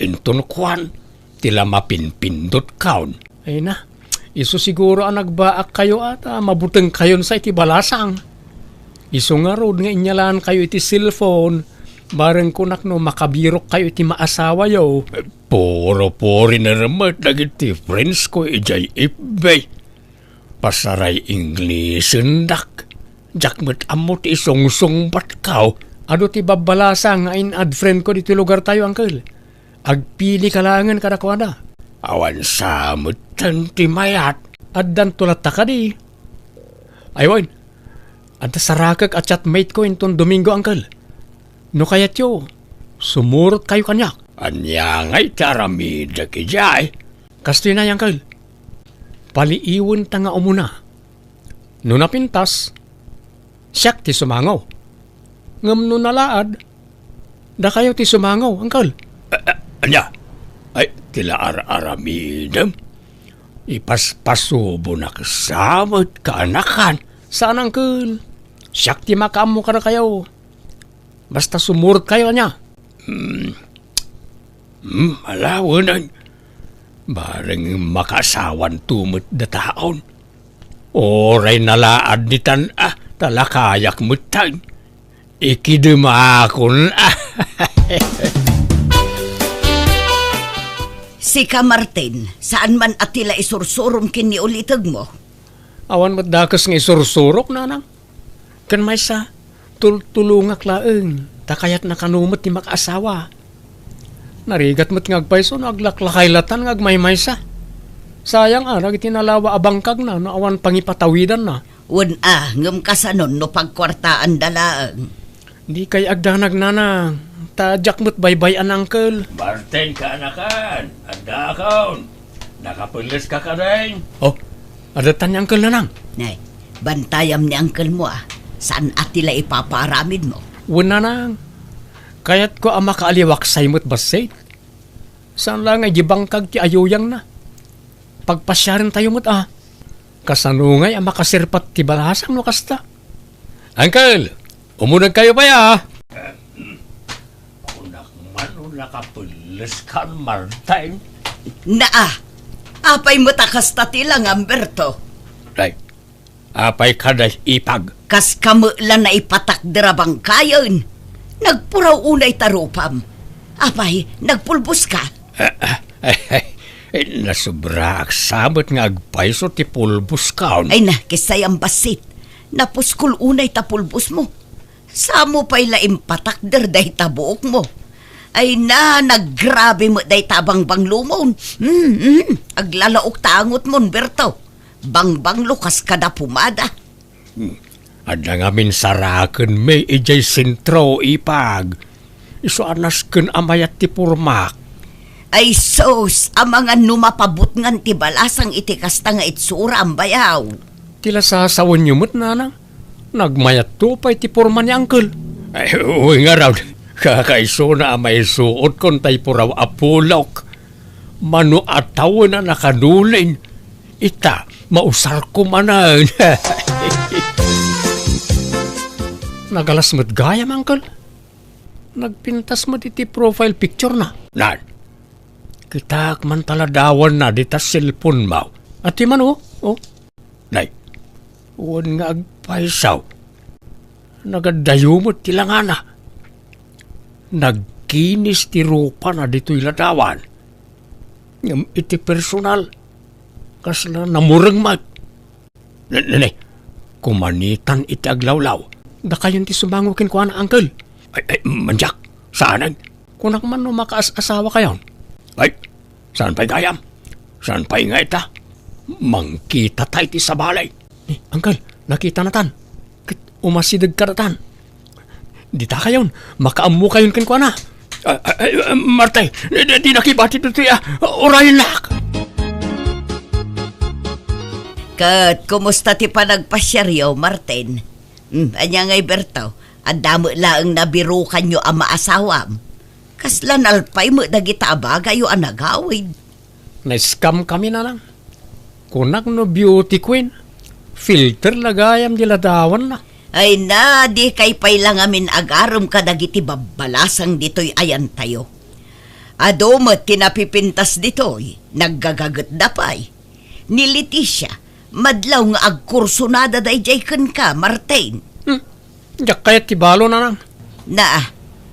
Inton kuan, ti la mapinpindot kaon. Ay na, isu siguro a nagbaak kayo a ta mabuteng kayon sa iti balasang. Isu ngarud nga inyalaankayo iti cellphone, bareng kunak no makabirok kayo iti maasawayo. Puro puri na remet dagiti friends ko idiay F B. Pasaray Inglesendak. Diak met ammo ti isungsungbatko. Adu ti babbalasang nga in-add friend ko ditoy lugartayo, Uncle. Agpili ka laengen kadakuada. Awan sa metten ti mayat. Addanto latta kadi. Ay wen, adda sarakek a chatmate ko inton Domingo, Uncle. No kayatyo, sumurot kayo kaniak. Ania ngay ti aramidek idiay? Kastoy na, Uncle. Paliiwenta nga umuna. No napintas, siak ti sumango. Ngem no nalaad, dakayo ti sumango, Uncle. A-, a-, ania? Ay, ti la ar-aramidem? Ipaspasubonak sa met kaanakan. Saan, Uncle. Siak ti makaammo kadakayo. Basta sumurot kayo, ania? Hmm. Hmm, ala, wen, bareng makaasawanto met dataon. Uray nalaad ditan, ah, ta la kayak metten. Ikidemakon, ah. Sika, Martin, saan man a ti la isursurom ken ni ulitegmo? Awan met dakes nga isursurok, nanang. Ken maysa, tultulongak laeng, ta kayatna kano met ti makaasawa. Narigat met nga agpayso no aglaklakay latan nga agmaymaysa. Sayang a, dagiti nalawa a bangkagna no awan pangipatawidanna. Wen a, ngem kasanon no pagkuartaanda laeng? Dikay agdanag, nanang, ta diak met baybay-an, Uncle. Martin, kaanakan, addaakon. Nakapelles ka kadin? Oh, adda tan ni Uncle, nanang. Nay, bantayam ni Uncle mo, ah. Saan a ti la ipapaaramid mo? Wen, nanang. Kayatko a makaaliwaksay met bassit. Saan la nga idi bangkag ti ayuyangna. Pagpasiaren tayo met, ah. Kasano ngay a makasirpat ti balasang no kasta? Uncle, umuneg kayo pay, ah. Kunak man no nakapelles kan, Martin. Naa, apay met a kasta ti langam, Berto? Ay, apay kada ipag? Kas kamo la naipatakder a bangkayen. Nagpuraw unay ta rupam. Apay, nagpulbos ka? Ah, ah, ay, ay, nasobraak sa met nga agpayso ti pulbos kaon. Ay na, kisayam bassit. Napuskol unay ta pulbos mo. Samo pay la impatakder dayta buok mo. Ay na, naggrabe met dayta a bangbanglomon. Hmm, hmm, aglalaok ta angotmon, Berto. Bangbanglo kas kada pumada. Hmm. Adda ngamin saraken mi idiay sentro, ipag. Isu a nasken a mayat ti pormak. Ay sus, amangan no mapabutngan ti balasang iti kasta nga itsuram, bayaw. Ti la sasawenyo met, nanang? Nagmayatto pay ti porma ni Uncle. Ay, wen ngarud, kakaisuna a maisuotkon tay puraw a pulok. Mano a tawen a nakadulin. Ita, mausarko manen. Nagalas met gayam, Uncle. Nagpintas met iti profile picture na. Nan, kitak man ta ladawanna dita cellphone mo. Ati man, oh, oh. Nay, wen nga agpaysaw. Nagadayo met ti langana. Nagkinis ti rupana ditoy ladawan. Ngem iti personal, kasla namureng met. Ne, ne, ne. Kumanitan iti aglawlaw. Dakayon ti sumango kenkuana, Uncle. Ay, ay, mandiak. Saanen? Kunak man no makaas-asawa kayon. Ay, saan pay gayam? Saan pay nga ita? Mangkita tay ti sabali. Eh, Uncle, nakita natan. Ket umasideg kadatan. Dita kayon, makaammo kayon kenkuana. Ah, ah, ah, Marte, di, di, di nakibati ditoy, ah, urayennak. Ket kumusta ti panagpasiaryo, Martin? Hmm, ania ngay, Berto? Adda met laeng nabirukanyo a maasawam. Kasla nalpay met dagita a bagayo a nagawid. Na-scam kami, nanang. Kunak no beauty queen, filter la gayam di ladawanna. Ay na, dikay pay la ngamin agarem kadagiti babbalasang ditoy ayantayo. Adu met ti napipintas ditoy, naggagagetda pay. Ni Leticia, madlaw nga agkursunada daydiay kenka, Martin. Hmm. Diak kayat ti balo, nanang. Na,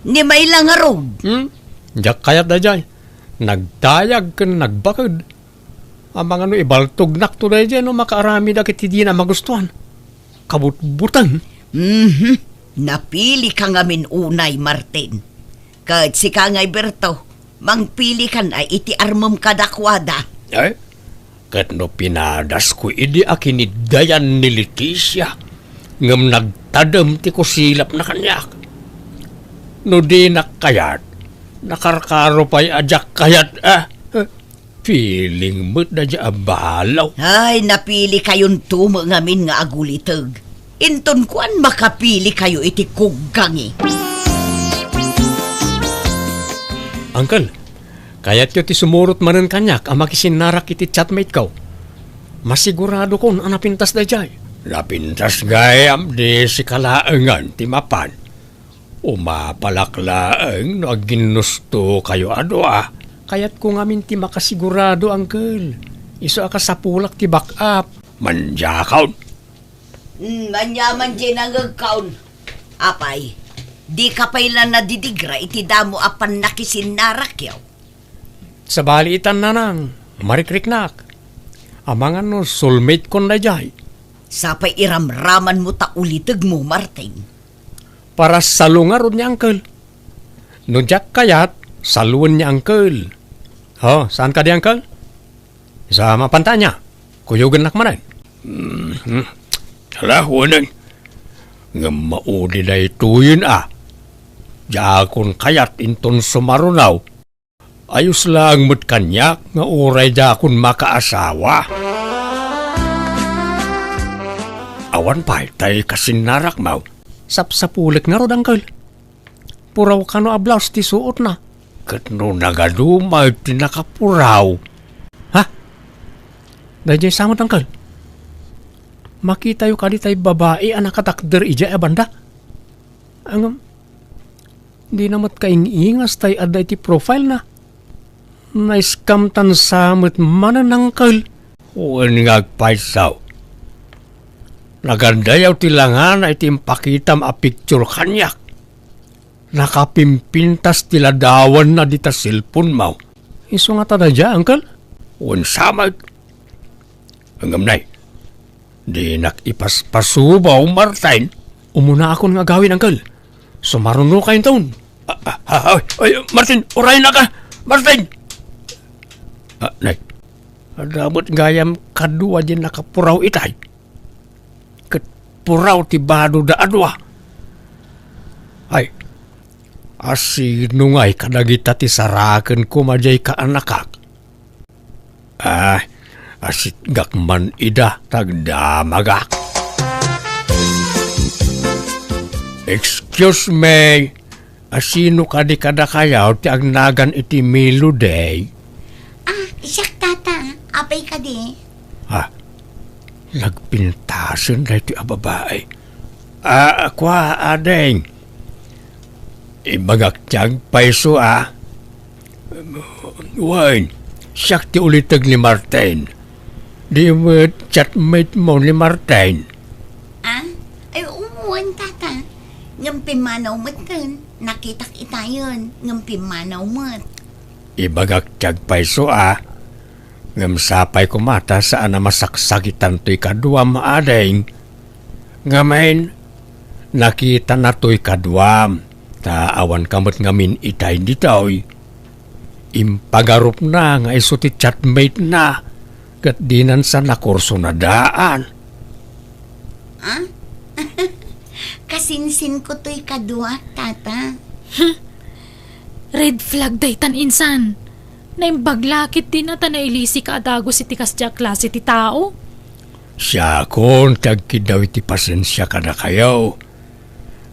ni Mayla ngarud. Hmm? Diak kayat daydiay. Nagdayag ken nagbaked. Amangan no ibaltognakto daydiay no makaaramidak iti dina magustuan. Kabutbuteng. Mhm. Napili ka ngamin unay, Martin. Ket sika ngay, Berto, mangpilikan a iti armem kadakuada. Eh? Ket no pinadasko idi a kiniddayan ni Leticia, ngem nagtadem ti kusilapna kaniak. No dinak kayat, nakarkaro pay a diak kayat, ah. Feeling met daydiay a balo. Ay, napili kayonto met ngamin nga aguliteg. Inton kuan, makapili kayo iti kuggangi. Uncle, kayatyo ti sumurot manen kaniak a makisinnarak iti chatmate ko? Masiguradokon a napintas daydiay. Napintas gayam, di sika laengen ti mapan. Umapalak laeng no agginnusto kayo a dua. Kayatko ngamin ti makasigurado, Uncle. Isu a kasapulak ti backup. Mandiakon. Hmm, ania man diay nangegkon? Apay, dika pay la nadidigra iti damo a pannakisinnarakkyo? Sabali itan, nanang, marikriknak. Amangan no soulmate kon daydiay. Sapay iramramanmo ta ulitegmo, Martin. Para salo ngarud ni Uncle. No diak kayat, saloen ni Uncle. Oh, saan kadi, Uncle? Sa mapanta ania? Kuyogennak manen. Mhm. Ala, wen. Ngem maudi daytoyen a. Diakon kayat inton sumaruno. Ayos laeng met kaniak nga uray diakon makaasawa. Awan pay tay kasinnarakmo. Sapsapulek ngarud, Uncle. Puraw kano a blouse ti suotna. Ket no nagadu met ti nakapuraw. Ha? Daydiay sa met, Uncle. Makitayo kadi tay babai a nakatakder idiay a banda? Ngem, dina met kaing-ingas tay adda iti profile na. Na-scam tan sa met manen, Uncle. Wen nga agpayso. Nagadayaw ti langana iti impakitam a picture kaniak. Nakapimpintas ti ladawanna dita cellphone mo. Isu ngata daydiay, Uncle? Wen sa met. Ngem nay, dinak ipaspasubaw, Martin. Umunaakon nga agawid, Uncle. Sumaruno kayo inton. Ah, ah, ah, ay, ay, Martin, urayennaka, Martin! Ah, nay, adda met gayam kadua diay nakapuraw itay. Ket puraw ti badoda a dua. Ay, asino ngay kadagita ti saraken koma diay kaanakak? Ah, asitgak man ida, tagdamagak. Excuse me, asino kadi kadakayo ti agnagan iti Melody? Ah, siak, tata. Apay kadi? Ha? Nagpintasen daytoy a babai. Ah, kua, ading. Ibagak ti agpayso, ah. Wen, siak ti uliteg ni Martin. Di met chatmate mo ni Martin? Ah? Ay, wen, tata. Ngem pimmanaw metten. Nakitak itayen, ngem pimmanaw met. Ibagak ti agpayso, ah. Ngem sapay koma ta saan a masaksakitan toy kaduam, ading. Ngamin, nakitanna toy kaduam, ta awan ka met ngamin itay ditoy. Impagarupna nga isu ti chatmate na, ket dinan sa nakursunadaan. Ah? Kasinsinko toy kaduak, tata. Red flag daytan, insan. Naimbag la ketdin a ta nailisika a dagus iti kasdiay a klase ti tao. Siakon ti agkiddaw iti pasensia kadakayo.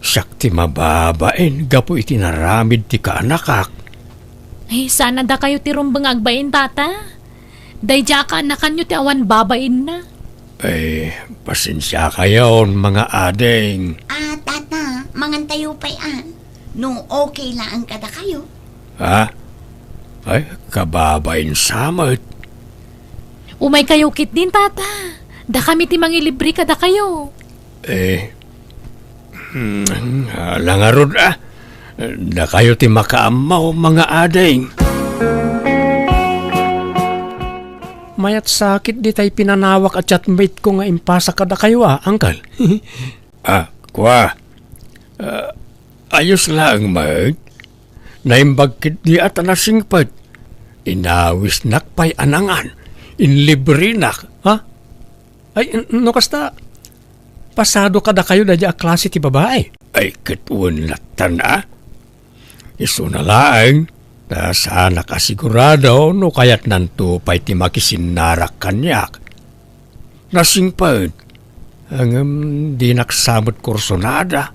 Siak ti mababain gapu iti naramid ti kaanakak. Ay, saan a dakayo ti rumbeng a agbain, tata? Daydiay a kaanakanyo ti awan babainna. Ay, pasensiakayon, mga ading. Ah, tata, mangantayo pay, ah. No okay laeng kadakayo. Ha? Ay, kababain sa met. Umaykayo ketdin, tata. Dakami ti mangilibre kadakayo. Eh, hmm, ala ngarud, ah. Dakayo ti makaammo, mga ading. Mayat sakit ditay pinanawak a chatmate ko nga impasak kadakayo, ah, uncle. Ah, kua. Ah, ayos laeng met. Naimbag ketdi a ta nasingpet. Inawisnak pay a nangan. Inlibrinak, ha? Ay, n-, no kasta, pasado kadakayo daydiay a klase ti babai? Ay, ket wen lattan, a? Isuna laeng, ta saanak a sigurado no kayatnanto pay ti makisinnarak kaniak. Nasingpet, ngem dinak sa met kursunada.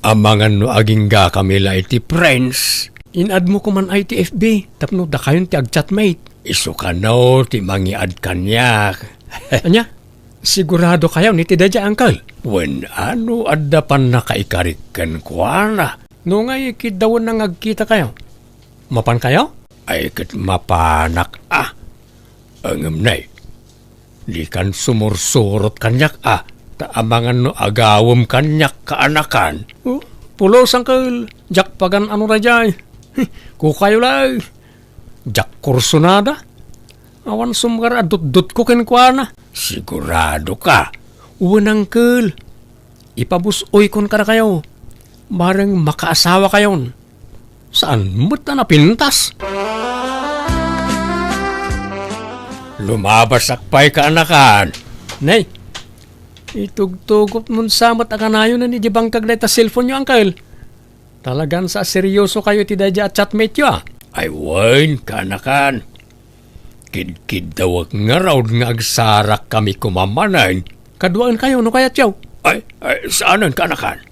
Amangan no aginggakami la iti friends. In-add mo koman ay ti F B tapno dakayon ti agchatmate. Isu kano ti mangiad kaniak. Ania? Sigurado kayo ni ti daydiay, uncle? Wen, ano adda pannakaikarik kenkuana? No ngay, kiddawen nga agkita kayo. Mapan kayo? Ay, ket mapanak, a. Ngem nay, dikan sumursurot kaniak, a, ta amangan no agawem kaniak kaanakan. Oh, pulos, uncle, diak pagan-ano daydiay. Kukayo lay. Diak kursunada. Awan sumgar a dutdutko kenkuana. Sigurado ka? Wen, uncle. Ipabus-oykon kadakayo. Bareng makaasawakayon. Saan met a napintas? Lumabasak pay kaanakan. Nay, itugtugotmon sa met a kanayonen idi bangkag dayta cellphone-yo, uncle. Talagan sa seryoso kayo iti daydiay a chatmate-yo, a? Ay, wen, kaanakan. Kidkiddawek ngarud nga agsarakkami koma manen. Kaduaen kayo no kayatyo. Ay, ay, saanen, kaanakan.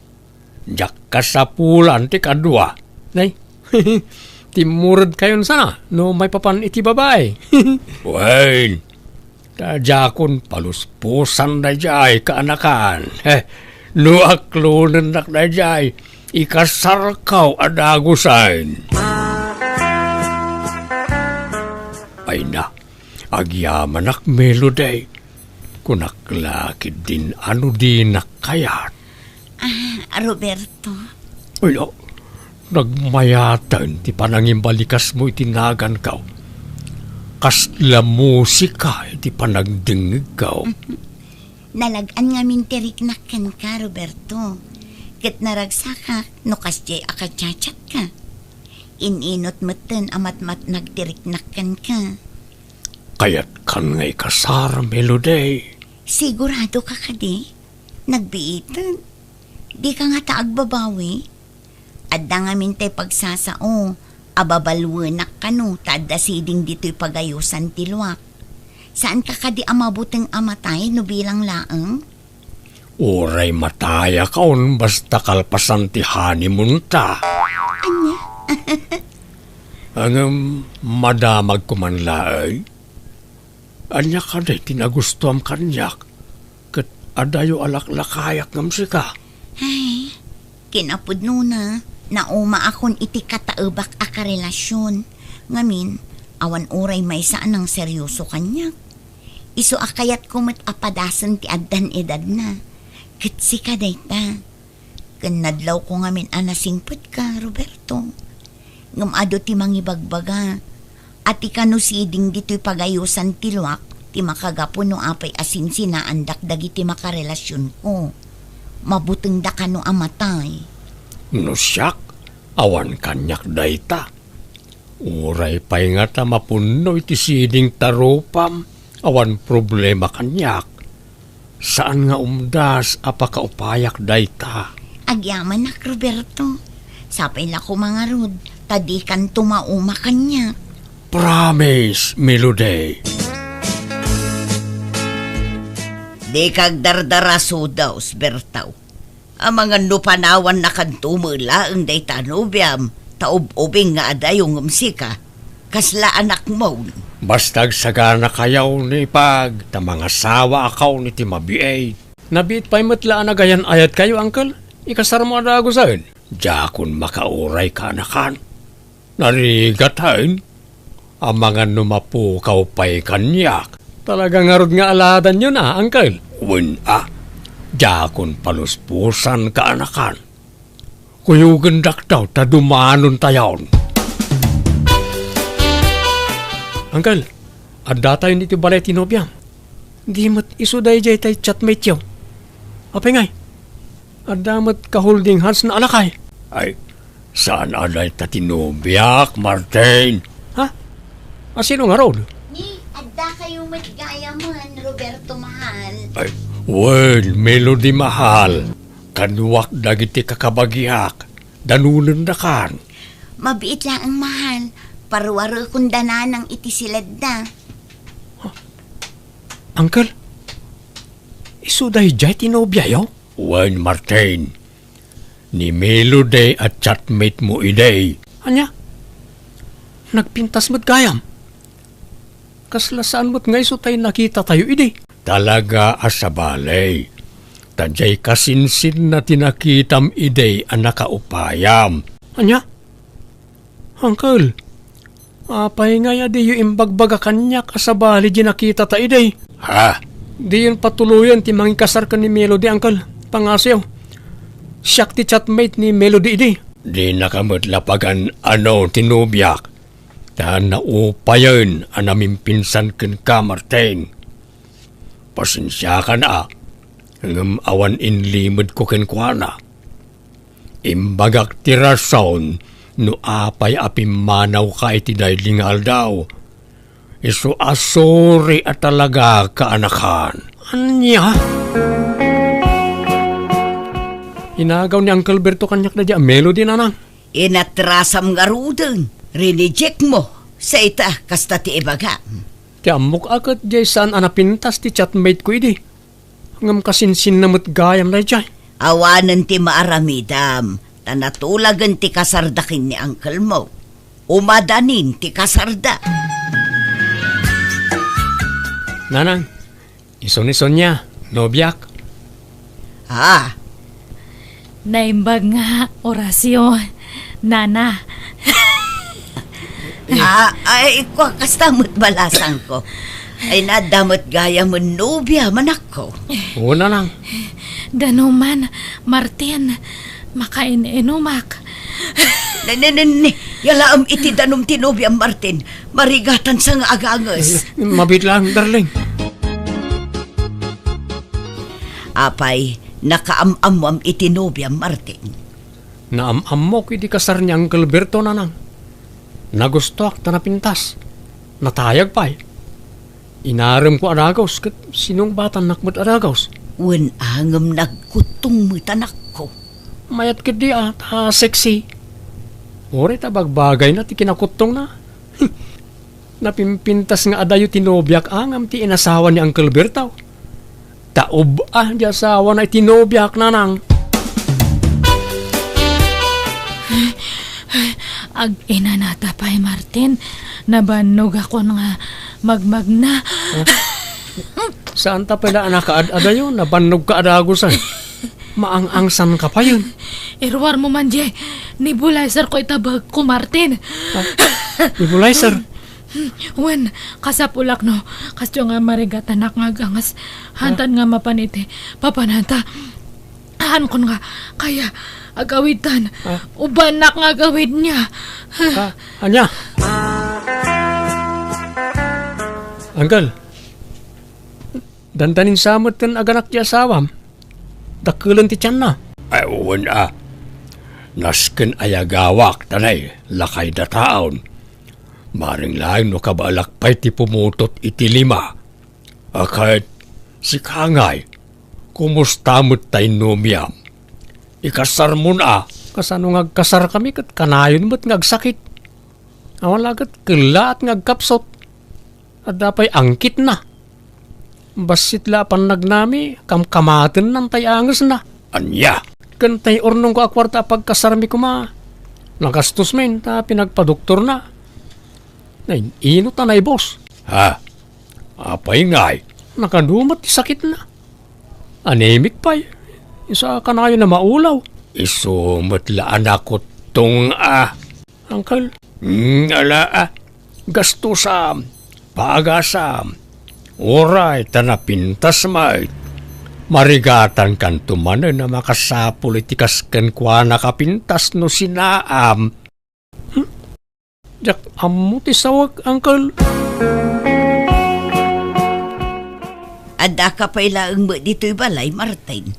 Diak kasapulan ti kadua. Nay, timmured kayon sana no maipapan iti babai. Wen, ta diakon paluspusan daydiay kaanakan. He, no aklonennak daydiay, ikasarkaw a dagusen. Ay na, agyamanak, Melody. Kunak la ketdin a no dinak kayat. Ah, Roberto. Ay, ah, nagmayaten ti panangimbalikasmo iti naganko. Kasla musika iti panagdengngegko. Nalag-an ngamin ti riknak kenka, Roberto. Ket naragsakak no kasdiay a kachachatka. In-inut metten a matmatnag ti riknak kenka. Kayatkan nga ikasar, Melody? Sigurado ka kadi? Nagbiiten. Di ka ngata agbabawi? Adda ngamin tay pagsasao a babaluenak kano ta adda siding ditoy pagayosan ti luak. Saan ka kadi a mabuteng a matay no bilang laeng? Uray matayakon basta kalpasan ti honeymoon ta. Ania? Ngem madamagko man laeng. Ania kadi ti nagustuam kaniak? Ket adayo a laklakayak ngem sika. Ay, kinapudnona, naumaakon iti kataebak a karelasion. Ngamin, awan uray maysa a nangserioso kaniak. Isu a kayatko met a padasen ti addan edadna. Ket sika dayta. Ken nadlawko ngamin a nasingpetka, Roberto. Ngem adu ti mangibagbaga a ti kano siding ditoy pagayosan ti luak ti makagapu no apay a sinsinaandak dagiti makarelasionko. Mabutengda kano a matay. No siak, awan kaniak dayta. Uray pay ngata mapunno iti siding ta rupam, awan problema kaniak. Saan nga umdas a pakaupayak dayta. Agyamanak, Roberto. Sapay la koma ngarud, ta dikanto mauma kaniak. Promise, Melody. Dika agdardara, Sudaw, Bertaw. Amangan no panawannakanto met laeng dayta a nobiam, ta ub-ubing nga adayo ngem sika, kasla anakmo. Basta agsaganakayo ni Pag, ta mangasawaakayon iti mabiit. Nabiit pay met la a nagayan-ayatkayo, Uncle. Ikasarmo a dagusen. Diakon makauray, kaanakan. Narigat, hain? Amangan no mapukaw pay kaniak. Talaga ngarud nga aladanyo na, Uncle? Wen a, diakon paluspusan, kaanakan. Kuyogendak daw ta dumanontayon. Uncle, addatayon iti balay ti nobiam. Di met isu daydiay tay chatmate-yo. Apay ngay? Adda met ka-holding hands na alakay. Ay, saan a dayta ti nobiak, Martin? Ha? A, sino ngarud? Ni, adda kayo met gayamen, Roberto mahal. Ay, wen, Melody mahal. Kaduak dagiti kakabagiak. Danonendakan. Mabiit laeng mahal. Paruarekon da nanang iti siledda. Uncle, isu daydiay ti nobiayo? Wen, Martin. Ni Melody a chatmate mo idi. Ania? Nagpintas met gayam? Kasla saan met nga isu tay nakitatayo idi? Talaga a sabali. Ta diay kasinsinna ti nakitam idi a nakaupayam. Ania? Uncle, apay ngay a diyo imbagbaga kaniak a sabali di nakitata idi? Ha? Diyon patuloyen ti mangikasar ken ni Melody, Uncle. Pangngasiyo. Siak ti chatmate ni Melody idi. Dinaka met la pagan-ano ti nobiak, ta naupayen a namimpinsan kenka, Martin. Pasensiakan a, ngem awan inlimedko kenkuana. Imbagak ti rason no apay a pimmanawka iti daydi nga aldaw. Isu a sorry a talaga, kaanakan. Ania? Inagaw ni Uncle Berto kaniak daydi a Melody, nanang. Inatrasam ngaruden, rineject mo. Sa ita, kasta ti ibagam. Ti ammok a ket diay saan a napintas ti chatmate ko idi. Ngem kasinsinna met gayam daydiay. Awanen ti maaramidam, ta natulagen ti kasarda ken ni uncle mo. Umadanin ti kasarda. Nanang, isu ni Sonia, nobiak. Ah. Naimbag nga, Horacio. Nana. Ah, ay, kua, kasta met balasangko. Ay, nadda met gayamen nobia, manakko. Oo, nanang. Danuman, Martin, makain-inumak. Ne, ne, ne, ne. Yalaem iti danum ti nobiam, Martin. Marigatan sa nga aganges. Eh, mabiit lang, darling. Apay, nakaam-ammoam iti nobiam, Martin? Naam-ammok iti kasar ni Uncle Berto, nanang. Nagustoak ta napintas. Natayag pay. Inaremko a dagus ket sinungbatannak met a dagus. Wen a ngem nagkuttong met, anakko. Mayat ketdi a, ta sexy. Uray ta bagbagayna ti kinakuttongna. Napimpintas nga adayo ti nobiak a ngem ti inasawa ni Uncle Berto. Ta ub-a di asawana iti nobiak, nanang. Aginanata pay, Martin. Nabannogakon nga Magmagna. Saan ta pay la a nakaad-adayo, nabannogka a dagusan. Maang-angsanka payen. Iruarmo man diay nebulizer ko ita bagko, Martin. Ah, nebulizer? Wen, kasapulak no, kasdiay nga marigatanak nga agangas. Hantan nga mapan iti papananta. Haan kon nga, kaya, agawidtan. Ah. Ubanak nga agawidna. Ah, ania? Uncle, dandanin sa met ti aganak ti asawam. Dakkelen ti tianna. Ay, wen a. Nasken ayagawak, tanay, lakay dataon. Maring laeng no kabaelak pay ti pumutot iti lima. A ket, sika ngay, kumusta met tay nubiam? Ikasarmon a? Kasano nga agkasarkami ket kanayon met nga agsakit? Awan la ket kellaat nga agkapsut. Adda pay angkitna. Bassit la a pannagnami, kamkamatennan tay angesna. Ania? Ken tay urnongko a kuarta a pagkasarmi koma, nagastos met ta pinagpadoktorna. Nay, ino ta naibus? Ha? Apay ngay? Nakadumat ti sakitna. Anemic pay. Isu a kanayon a maulaw. Isu met la a nakuttong a. Uncle? Hmm, ala a. Gastusam, pagasam. Uray ta napintas met. Marigatankanto manen a makasapul iti kas kenkuana a pintas no sinaam. Hmm? Diak ammo ti sawek, Uncle. Addaka pay laeng met ditoy balay, Martin.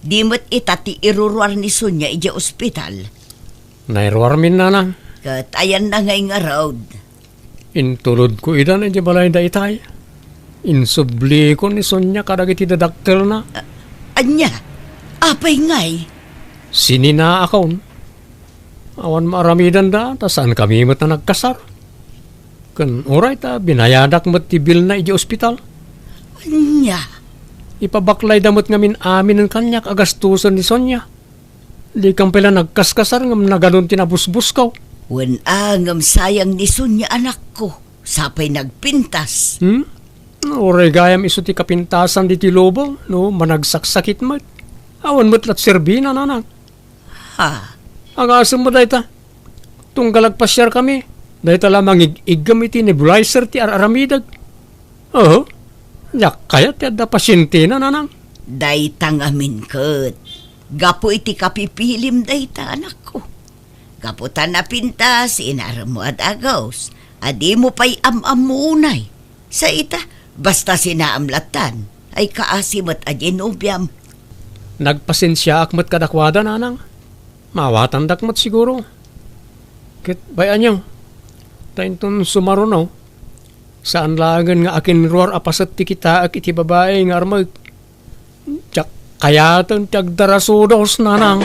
Di met ita ti iruruar ni Sonia idiay ospital. Nairuarmin, nanang. Ket ayanna ngay ngarud? Intulodko idan idiay balay daytay. Insublikon ni Sonia kadagiti dadakkelna. A-, ania? Apay ngay? Sininaakon. Awan maaramidanda, ta saankami met a nagkasar. Ken uray ta binayadak met ti bilna idiay ospital. Ania? Ipabaklayda met ngamin aminen kaniak a gastusen ni Sonia. Dikam pay la nagkaskasar ngem nagadun ti nabusbusko. Wen a, ngem sayang ni Sonia, anakko. Sapay nagpintas. Hmm? Uray gayam isu ti kapintasan ditoy lubong, no, managsaksakit met. Awan met la ti serbina, nanang. Ha? Agasem met dayta. Tunggal agpasiarkami, dayta la mangig-iggem iti nebulizer ti ar-aramidek. Oho. Diak kayat ti adda pasientena, nanang. Dayta ngamin ket gapu iti kapipilim dayta, anakko. Gapu ta napintas, inaremmo a dagus, a dimo pay am-ammo unay. Sa ita, basta sinaam lattan, ay kaasi met a di nobiam. Nagpasensiaak met kadakuada, nanang. Maawatandak met siguro. Ket bay-anyo, ta inton sumaruno, saan laengen nga akinruar a paset ti kitaek iti babai nga armek. Diak kayaten ti agdarasudos, nanang.